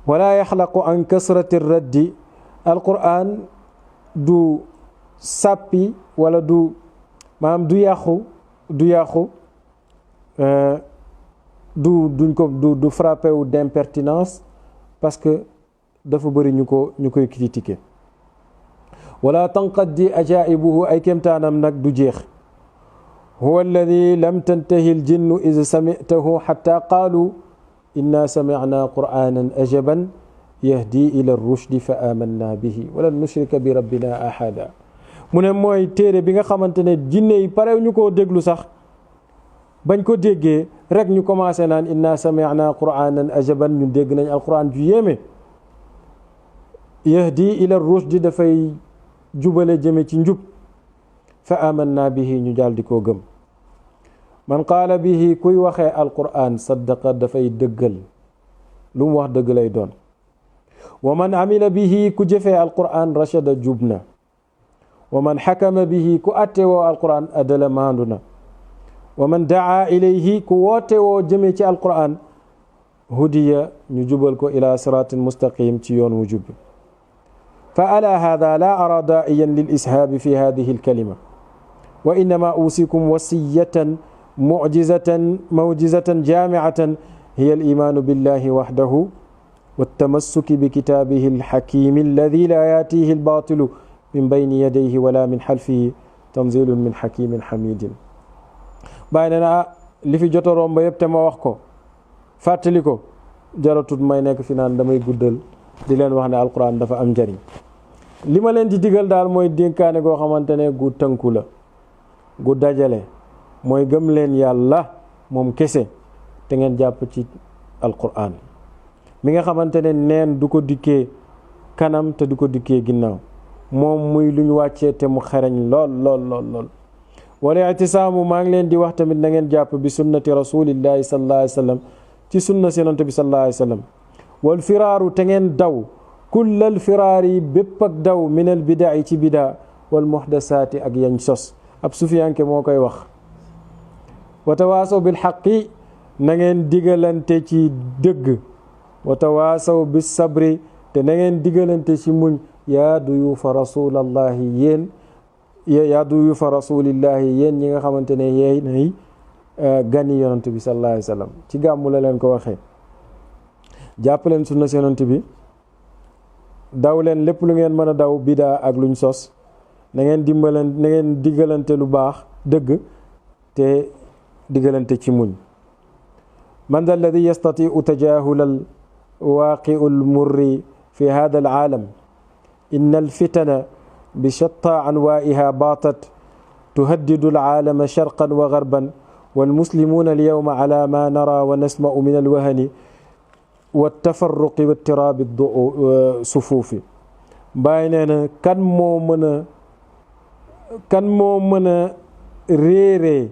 wala yaxlaqu an kasrati raddi alquran du sàppi wala du maanaam du yàqu du frappé wu d'impertinence parce que dafa bëri ñu koy critiquer wala tanqaddi ajaibuhu ay kéemtaanam nag du jeex huwa alladi lam tantahi aljinnu id samitahu xatta qaalu inna samicna qur'anan ajaban yahdi ila rushdi fa amanna bihi walan nushrika bi rabbina ahada mu ne mooy téere bi nga xamante ne jinne yi parew ñu koo déglu sax bañ ko déggee rek ñu commencé naan inna samicna qur'anan ajaban ñu dégg nañ alquran ju yéeme yahdi ila rushdi dafay jubale jëme ci njub fa amanna bihi ñu daal di koo gëm man qaala bihi kuy waxee alquran saddaqa dafay dëggal lu mu wax dëgg lay doon wa man amila bihi ku jëfee alquran rachada jub na wa man xakama bihi ku attewoo alquran adala maandu na wa man daa ilayhi ku wootewoo jëme ci alquran hudiya ñu jubal ko ila siratin mustaqim ci yoon wu jub fa ala hada la ara daa'iyan lil ishaabi fi hadihi alkalima wa innama usikum wasiyatan موجزة جامعة هي الإيمان بالله وحده والتمسك بكتابه الحكيم الذي لا يأتيه الباطل من بين يديه ولا من خلفه تنزيل من حكيم حميد بيننا li fi jot a romb yëpp te ma wax ko fàttali ko jaratut may nekk fi naan damay guddal di leen wax ne alquran dafa am njariñ li ma leen di digal daal mooy dénkaane goo xamante ne gu tënku la gu dajale mooy gëm leen yàlla moom kese te ngeen jàpp ci alquran mi nga xamante ne neen du ko dikkee kanam te du ko dikkee ginnaaw moom muy lu ñu wàccee te mu xereñ lool wala itisaamu maa ngi leen di wax tamit na ngeen jàpp bi sunnati rasulillahi sallallahu alayhi wa sallam ci sunna yonent bi sallallahu alayhi wa sallam wal firaaru te ngeen daw kullal firaar yi bépp ak daw minal bidaa ci bidaa wal muhdasaati ak yañ sos ab sufiyanke moo koy wax wa tawaasaw bil xaqi na ngeen digalante ci dëgg wa tawaasaw bis sabri te na ngeen digalante ci muñ yaa duyuufa rasulallahi yéen yaa duyuufa rasulillahi yéen ñi nga xamante ne yeey nay gani yonent bi sallallahu alayhi wa sallam ci gàmmu la leen ko waxee jàpp leen sunna si yonent bi daw leen lépp lu ngeen mën a daw bidaa ak luñ sos na ngeen digalante lu baax dëgg te digalante ci muñ man dha alladi yastatiu tajahula alwaqiu almurri fi hada alaalam inna alfitana bishatta anwaiha batat tuhaddidu alaalama sharqan wa garban والمسلمون اليوم على ما نرى ونسمع من الوهن والتفرق واضطراب الصفوف بايننا كان moo mën a réere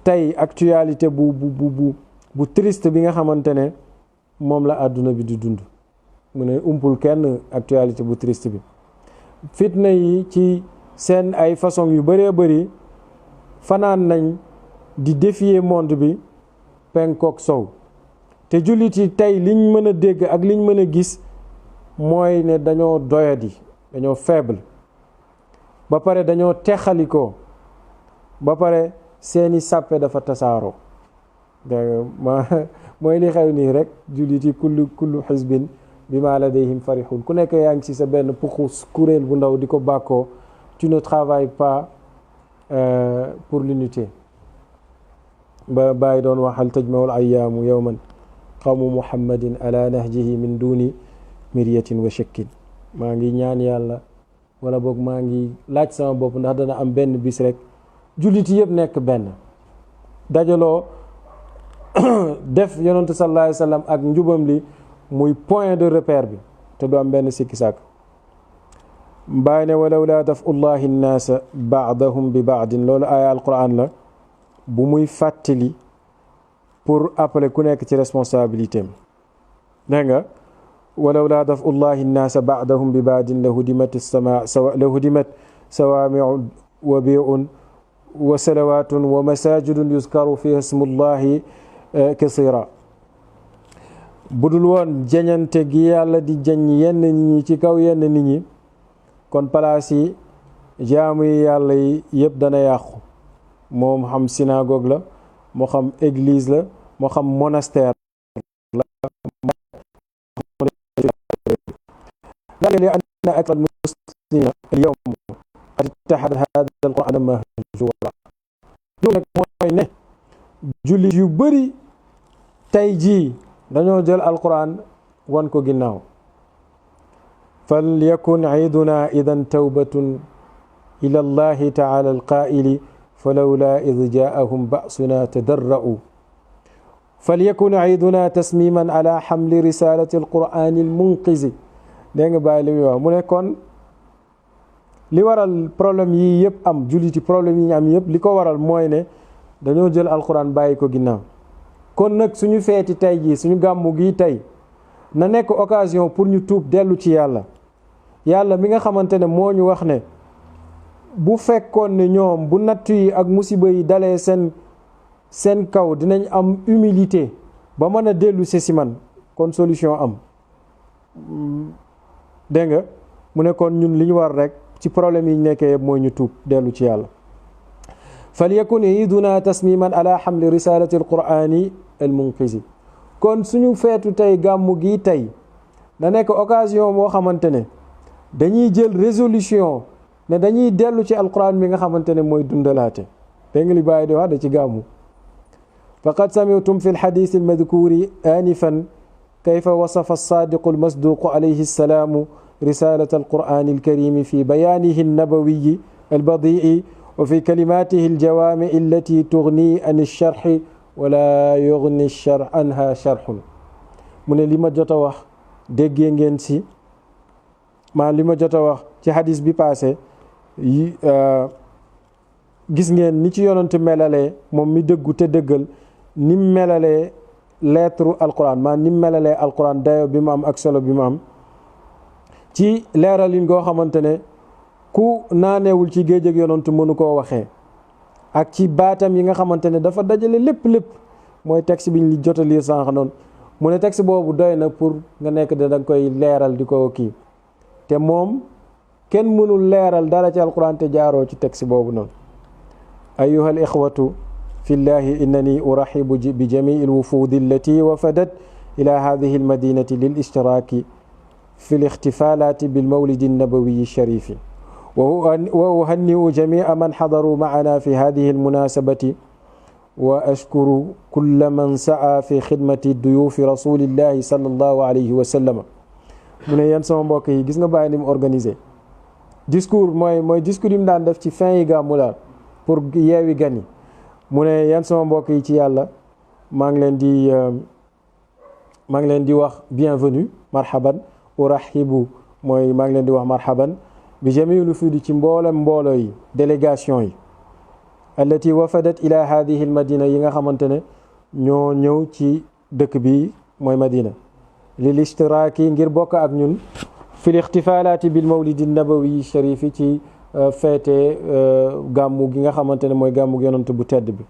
tey actualité bu triste bi nga xamante ne moom la àdduna bi di dund mu ne umpul kenn actualité bu triste bi fitna yi ci seen ay façon yu bëree bëri fanaan nañ di défier monde bi penkook sow te jullit yi tey liñ mën a dégg ak liñ mën a gis mooy ne dañoo doyadi dañoo faible ba pare dañoo texalikoo ba pare seeni sàppe dafa tasaaroo mooy li xew nii rek jullit yi kullu xisbin bi ma ladayhim farihun ku nekk yaa ngi ci sa benn puxu kuréel bu ndaw di ko bàkkoo tu ne travailles pas pour l'unité ba bàyyi doon waxal tajmawul ayyaamu yawman qawmu muhammadin ala nahjihi min duni miryatin wa shakkin maa ngi ñaan yàlla wala boog maa ngi laaj sama bopp ndax dana am benn bis rek jullit yëpp nekk benn dajaloo def yonentu sallallahu alayhi wa sallam ak njubam li muy point de repère bi te du am benn sikki sàkk bàyyi ne walaw laa dafullahi nnaasa baadahum bi baadin loolu aaya alquran la bu muy fàttali pour appeler ku nekk ci responsabilité am dégg nga walaw laa dafullahi nnaasa baadahum bi baadin la hudimat sawaamiu wa biun wa salawatun wa masajidun yuskaru fiha ismullahi kasira budul woon jañante gi yàlla di jañ yenn nit ñi ci kaw yenn nit ñi kon palaas yi jaamu yi yàlla yi yëpp dana yàqu moo xam synagogue la moo xam église la moo xam monastère la muslimina al-yawm qad ittaxada hada al-Qur'an mahjura loolu nag mooy ne jullit yu bëri tey jii dañoo jël alquran wan ko ginnaaw fal yakun ciiduna idan tawbatun ila allahi taala alqaa'ili falawla id jaahum ba'suna tadarra'u fal yakun ciiduna tasmiman ala xamli risalati alqur'ani almunqizi dégg nga bàyyi li muy wax mu ne kon li waral problème yi yëpp am julliti problème yi ñu am yëpp li ko waral mooy ne dañoo jël alquran bàyyi ko ginnaaw kon nag suñu feeti tey jii suñu gàmmu gi tey na nekk occasion pour ñu tuub dellu ci yàlla yàlla mi nga xamante ne moo ñu wax ne bu fekkoon ne ñoom bu nattu yi ak musiba yi dalee seen kaw dinañ am humilité ba mën a dellu si man kon solution am dégg nga mu ne kon ñun li ñu war rek ci problème yi nekkee mooy ñu tuub dellu ci yàlla falyakun iiduna tasmiman ala xamli risalati alqur'ani almunqizi kon suñu feetu tey gàmmu gi tey da nekk occasion boo xamante ne dañuy jël résolution ne dañuy dellu ci alquran mi nga xamante ne mooy dundalaate dégg nga li bàyyi di wax da ci gàmmu faqad sami'tum fi alxadis almadkuri anifan kayfa wasafa alsadiqu almasduqu alayhi alsalaamu risalata alqur'ani alkarimi fi bayanihi alnabawiyi albadii wa fi kalimatihi aljawaami allati tughni an alsharxi wala yughni anha sharxun mu ne li ma jot a wax déggee ngeen si li ma jot a wax ci hadis bi passé gis ngeen ni ci yonent melalee moom mi dëggu te dëggal ni mu melalee lettre alquran ni mu melalee alquran dayo bi mu am ak solo bi mu am ci leeralin goo xamante ne ku naanewul ci géej ak yonent mënu koo waxee ak ci baatam yi nga xamante ne dafa dajale lépp mooy texte bi ñu li jot a lire sànq noonu mu ne texte boobu doy na pour nga nekk da nga koy leeral di ko kii te moom kenn mënul leeral dara ci alquran te jaaroo ci texte boobu noonu ayuha al ixwatu fi llahi innani uraxibu bi jamii alwufudi allati wafadat ila hadihi almadinati lil ishtiraki fi lixtifalati bilmawlidi annabawiyi sharifi wa uhanniu jamia man xadaru macana fi hadihi almunasabati wa ashkuru kulla man saa fi xidmati duyuufi rasulillahi sallallahu alayhi wa sallam mu ne yéen sama mbokk yi gis nga bàyyi ni mu organisé discours mooy discours yi mu daan def ci fin yi gàmmu daal pour yeewi gan yi mu ne yéen sama mbokk yi ci yàlla maa ngi leen di wax bienvenue marhaban urahibu mooy maa ngi leen di wax marhaban bi jamiil wufudi ci mbooloo yi délégation yi allati wafadat ila hadihi almadina yi nga xamante ne ñoo ñëw ci dëkk bi mooy madina lil ishtiraaki ngir bokk ak ñun fi lixtifalaati bil mawlidi nabawi sharifi ci feete gàmmu gi nga xamante ne mooy gàmmu yonent bu tedd bi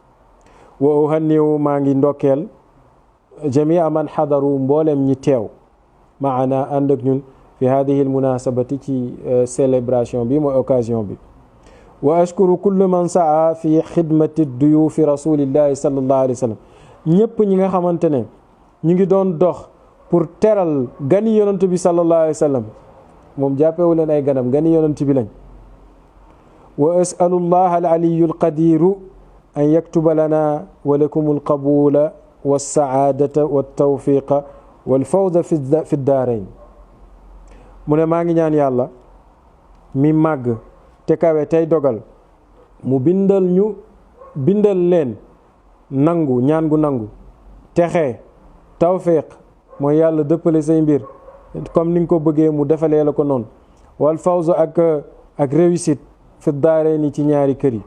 wa uhanniu maa ngi ndokkeel jamia man xadaru mboolem ñi teew maana ànd ak ñun fi hadihi almunasabati ci célébration bi mooy occasion bi wa ashkuru kulle man saa fi xidmati duyuufi rasulillahi sallallahu alayhi wa sallam ñëpp ñi nga xamante ne ñu ngi doon dox pour teral gani yonent bi sallallahu alayhi wa sallam moom jàppewu leen ay ganam gani yonent bi lañ wa asalu llah alaliyu alqadiru an yaktuba lana wa lakum alqabula walsaadata waltawfiqa walfawza fi daarayn mu ne maa ngi ñaan yàlla mi màgg te kawe tey dogal mu bindal leen nangu ñaan gu nangu texe tawfiq mooy yàlla dëppale say mbir comme ni nga ko bëggee mu defalee la ko noonu wal fawzu ak réussite fi daarayni ci ñaari kër yi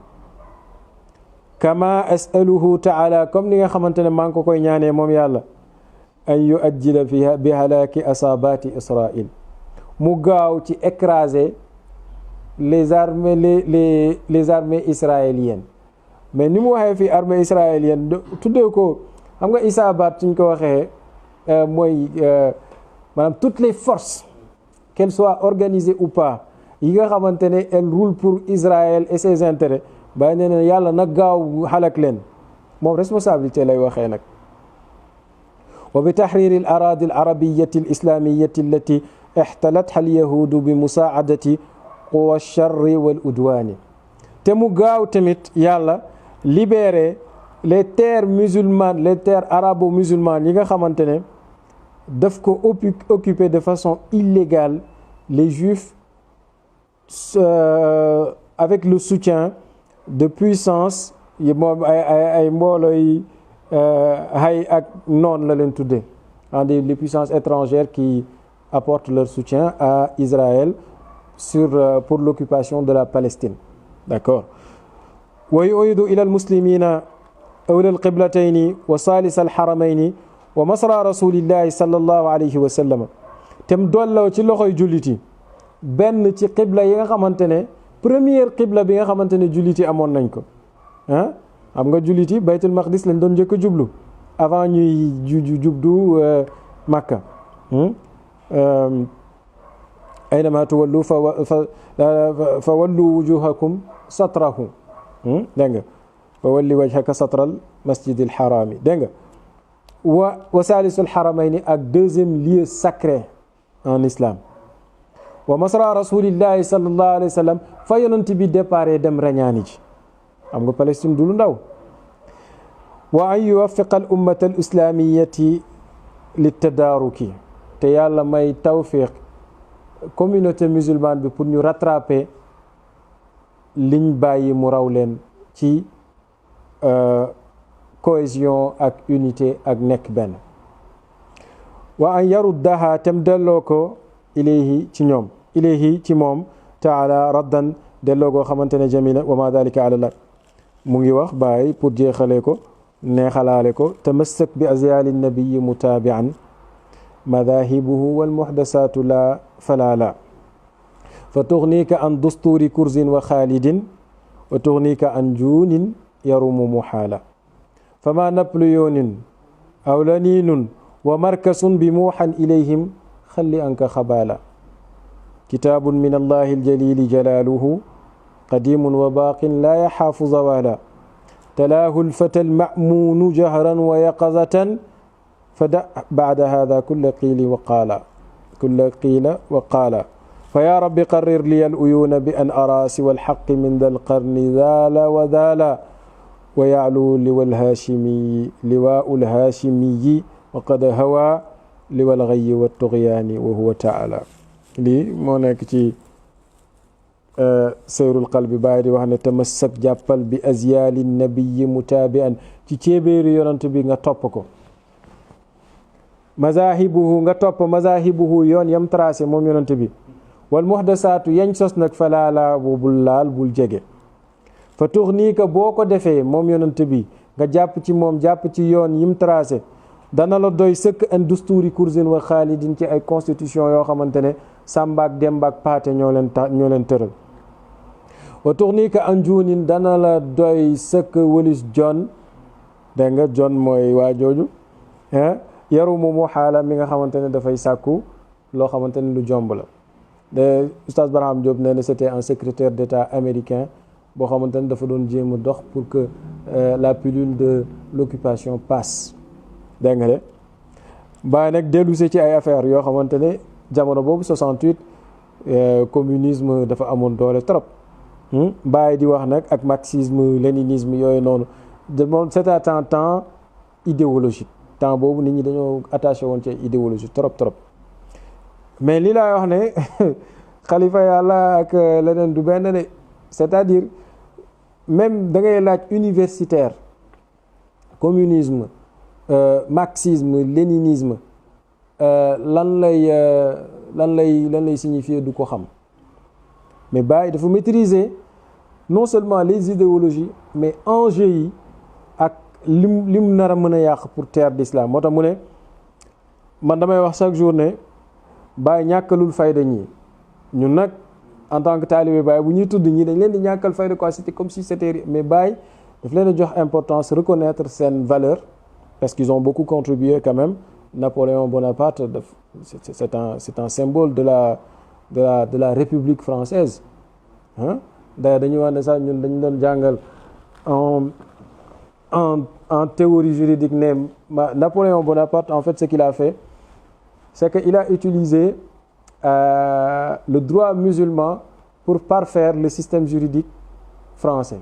kama asaluhu taala comme ni nga xamante ne maa ngi ko koy ñaanee moom yàlla an yu ajjila bi halaaki asabati israil mu gaaw ci écraser les armées israéliennes mais ni mu waxee fii armée israélienne tuddee ko xam nga isaabaat suñ ko waxee mooy maanaam toutes les forces qu'elles soient organisées ou pas yi nga xamante ne elles roulent pour Israël et ses intérêts bàyyi nee na yàlla nag gaaw xalak leen moom responsabilité lay waxee nag wa bi taxriri al aradi al arabiyati al islamiyati allati ixtalatha al yahudu bi musaadati wa charri wal udwaani te mu gaaw tamit yàlla libérer les terres musulmanes les terres arabo-musulmanes yi nga xamante ne daf ko occuper de façon illégale les juifs avec le soutien de puissance yi moom ay mbooloo yi hay ak noon la leen tuddee les puissances étrangères qui apportent leur soutien à Israël pour l'occupation de la Palestine. D'accord. wa yu'idu ila al-muslimina awla al-qiblatayni wa salis al-haramayni wa masra rasulillahi sallallahu alayhi wa sallam tem dollaw ci loxoy julliti benn ci qibla yi nga xamante ne première qibla bi nga xamante ne julliti amoon nañ ko ah xam nga julliti baytul maqdis lañ doon njëkk a jublu avant ñuy jubdu Makka aynama tuwallu fa wallu wujuhakum satrahu dégg nga fa walli wajhaka satral masjidil harami dégg nga wa salisul haramayni ak deuxième lieu sacré en islam wa masra rasulillahi sallallahu alayhi wa sallam fa yonent bi déparé dem rañaani ji xam nga Palestine du lu ndaw wa an yuwaffiqa al ummata al islamiyati litadaaruki te yàlla may tawfiq communauté musulmane bi pour ñu rattraper liñ bàyyi mu raw leen ci cohésion ak unité ak nekk benn wa an yaruddaha tem delloo ko ilayhi ci moom taala raddan delloo goo xamante ne jamila wa ma dalika ala Allah mu ngi wax bàyyi pour jeexalee ko neexalaale ko tamassak bi azyaali nabiyi mutaabian madahibuhu wal muhdasatu la fala la fa tughnika an dusturi kurzin wa khalidin wa tughnika an juunin yarumu muhala fama napoléonin aw laninun wa markasun bi muuhan ilayhim xalli anka xabala kitabun min allahi aljalili jalaluhu qadimun wa baqin la yaxaafu zawala تلاه الفتى المأمون جهرا ويقظة فدع بعد هذا كل قيل وقال فيا رب قرر لي الأيون بأن أرى سوى الحق من ذا القرن ذال وذال ويعلو لواء الهاشمي وقد هوى لواء الغي والطغيان وهو تعالى لي moo nekk ci seyrul qalbi bàyyi di wax ne tamassak jàppal bi azyaali nabiyi mutaabi'an ci ceebéeri yonent bi nga topp ko mazahibuhu nga topp mazahibuhu yoon yam tracé moom yonent bi wal muhdasaatu yañ sos nag falaala bul laal bul jege fa tuxniika boo ko defee moom yonent bi nga jàpp ci moom jàpp ci yoon yim tracé dana la doy sëkk an dusturi kurzin wa xaalidin ci ay constitution yoo xamante ne sàmbaak dembaak paate ñoo leen tëral wa tuxnika an juunin dana la doy sëkk wëlis John dégg nga John mooy waa jooju yarumu mu xaala mi nga xamante ne dafay sàkku loo xamante ne lu jomb la de Oustaz Barham Diop nee na c'était un secrétaire d'État américain boo xamante ne dafa doon jéem a dox pour que la pilule de l'occupation passe dégg nga de bàyyi nag dellu si ci ay affaires yoo xamante ne jamono boobu 68 communisme dafa amoon doole trop bàyyi di wax nag ak marxisme léninisme yooyu noonu c'était un temps idéologique temps boobu nit ñi dañoo attaché woon ci idéologie trop mais li laay wax ne xalifa yàlla ak leneen du benn de c'est-à-dire même da ngay laaj universitaire communisme marxisme léninisme lan lay signifier du ko xam mais Baye dafa maîtriser non seulement les idéologies mais enjeux yi ak lim nar a mën a yàq pour terre d'islam moo tax mu ne man damay wax chaque jour ne Baye ñàkkalul fayda ñi ñun nag en tant que talibé Baye bu ñuy tudd ñi dañ leen di ñàkkal fayda quoi c'était comme si c'était mais Baye daf leen a jox importance reconnaître seen valeur parce qu'ils ont beaucoup contribué quand même. Napoléon Bonaparte c'est un symbole de la République française d'ailleurs dañuy wax ne sax ñun dañu doon jàngal en théorie juridique ne Napoléon Bonaparte en fait ce qu'il a fait c'est qu'il a utilisé le droit musulman pour parfaire le système juridique français,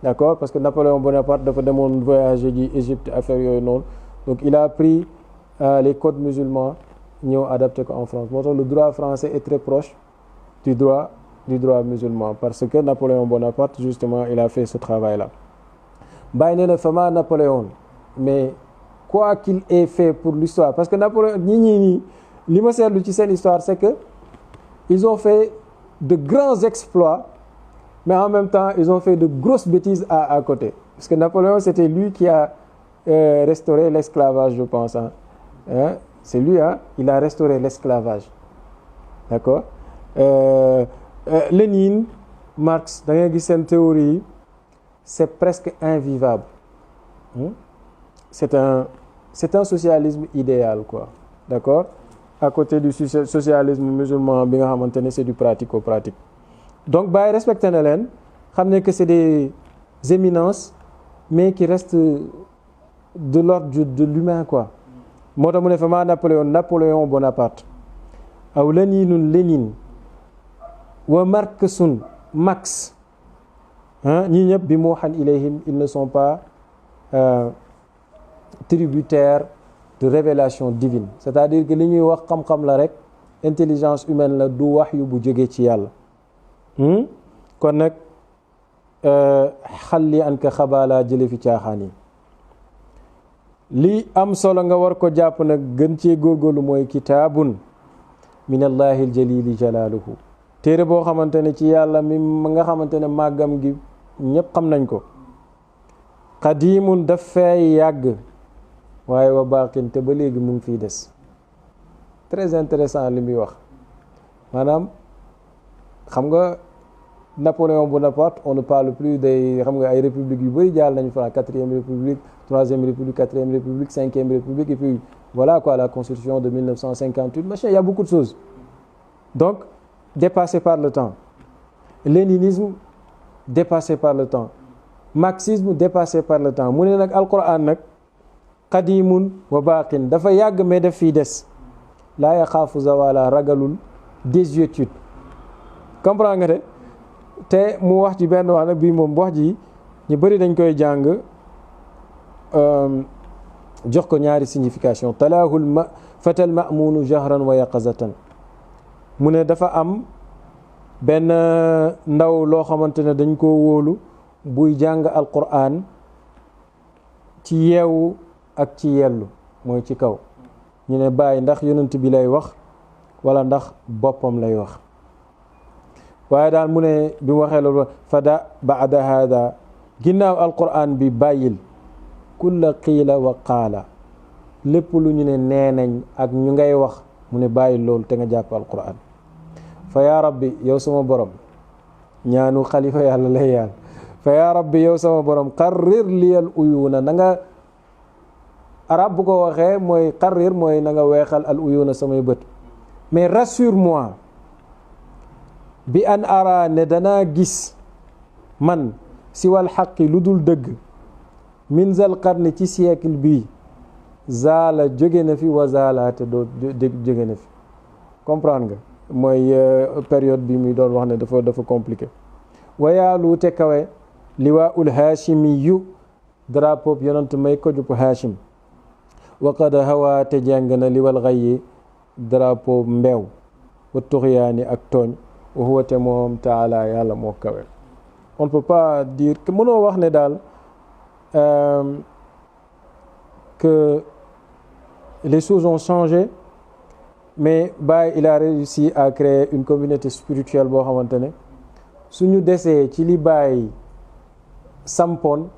d'accord, parce que Napoléon Bonaparte dafa demoon voyager ji Égypte affaire yooyu noonu, donc il a pris les codes musulmans ñëw adapté ko en France. Moo tax le droit français est très proche du droit musulman, parce que Napoléon Bonaparte justement il a fait ce travail là. bàyyi ne na fama Napoléon, mais quoi qu'il ait fait pour l'histoire, parce que Napoléon ñii li ma seetlu ci seen histoire, c'est que ils ont fait de grands exploits, mais en même temps ils ont fait de grosses bêtises à côté, parce que Napoléon c'était lui qui a restauré l'esclavage, je pense, hein? C'est lui, il a restauré l'esclavage, d'accord. Lénine, Marx, da ngay gis seen théorie yi c'est presque invivable. C'est un socialisme idéal, quoi, d'accord, à côté du socialisme musulman bi nga xamante ne c'est du pratico-pratique. Donc Baye respecté na leen, xam ne que c'est des éminences mais qui restent de l'ordre de l'humain, quoi. moo tax mu ne fa ma Napoléon Bonaparte aw Lénine wa Marx ñii ñëpp bi muuhan ilayhim, ils ne sont pas tributaires de révélation divine, c'est-à-dire que li ñuy wax xam-xam la rek, intelligence humaine la, du wax yu bu jógee ci yàlla. kon nag xalli anka xabaala, jële fi caaxaan yi. li am solo nga war ko jàpp nag, gën cee góorgóorlu, mooy kitaabun min allahi aljalili jalaaluhu, téere boo xamante ne ci yàlla mi nga xamante ne màggam gi ñépp xam nañ ko. qadimun daf fay yàgg, waaye wa baaqin, te ba léegi mu ngi fiy des. Très intéressant li muy wax, maanaam xam nga Napoléon Bonaparte, on ne parle plus des, xam nga, ay républiques yu bëri jaar nañu fa, 4e république, 3e république, 4e république, 5e république, et puis voilà quoi, la constitution de 1958, machin, il y a beaucoup de choses. Donc dépassé par le temps. Léninisme dépassé par le temps. Marxisme dépassé par le temps. mu ne nag alquran nag qadimun wa baaqin, dafa yàgg mais daf fiy des. laa yaxaafu zawala, ragalul désuétude. comprends nga te mu wax ci benn wax nag bii moom wax ji ñu bëri dañ koy jàng jox ko ñaari signification. talaahul fatal ma'munu jahran wa yaqazatan. mu ne dafa am benn ndaw loo xamante ne dañ koo wóolu buy jàng alquran ci yeewu ak ci yellu, mooy ci kaw. ñu ne bàyyi ndax yonent bi lay wax wala ndax boppam lay wax. waaye daal mu ne bi mu waxee loolu, fada baada hada, ginnaaw alquran bi bàyyil kulla qiila wa qaala, lépp lu ñu ne nee nañ ak ñu ngay wax, mu ne bàyyil loolu te nga jàpp alquran. fa yaa rabbi, yow sama borom, ñaanu xalifa yàlla lay yaan, fa yaa rabbi, yow sama borom, qarrir liyal uyuuna, na nga, arab bu ko waxee mooy qarrir, mooy na nga weexal al uyuuna samay bët, mais rassure-moi bi an ara, ne danaa gis man si wal xaqi, lu dul dëgg, min zal qarni, ci siècle bii, zaala jóge na fi, wa zaala te doo jóge na fi. comprendre nga, mooy période bi muy doon wax ne dafa compliqué. wayaalu te kawe, liwaa ul haashimi yu, drapeau yonent may ko jupp haashim. waqad hawa te jàng na liwal xayyi, drapeau mbeew, wa tuxyaani ak tooñ, wa huwa te moom taala yàlla moo kawe. on ne peut pas dire que mënoo wax ne daal que les choses ont changé, mais Baye il a réussi à créer une communauté spirituelle boo xamante ne suñu desee ci li Baye sampoon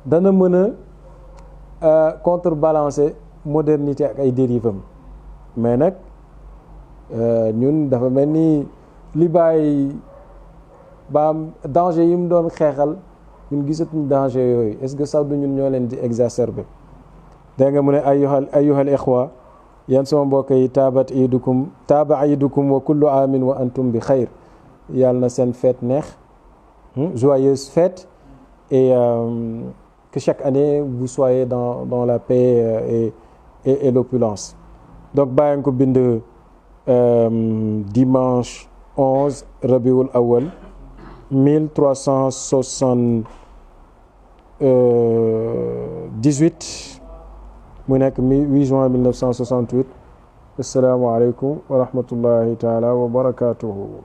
dana mën a contrebalancer modernité ak ay dérivam. mais nag ñun dafa mel ni li Baye baam danger yi mu doon xeexal ñun gisatuñ danger yooyu. est-ce que sax du ñun ñoo leen di exacerber? dégg nga mu ne ayyuhal ixwa, yan sama mbokk yi, taaba iidukum wa kullu aamin wa antum bi xayr. yàlla na seen fête neex, joyeuse fête, et que chaque année vous soyez dans la paix et l'opulence. donc bàyyi ko bind dimanche 11 rabiul awal 1378 mu nekk 8 juin 1968. assalaamu aleykum wa rahmatullahi taala wa barakatuhu.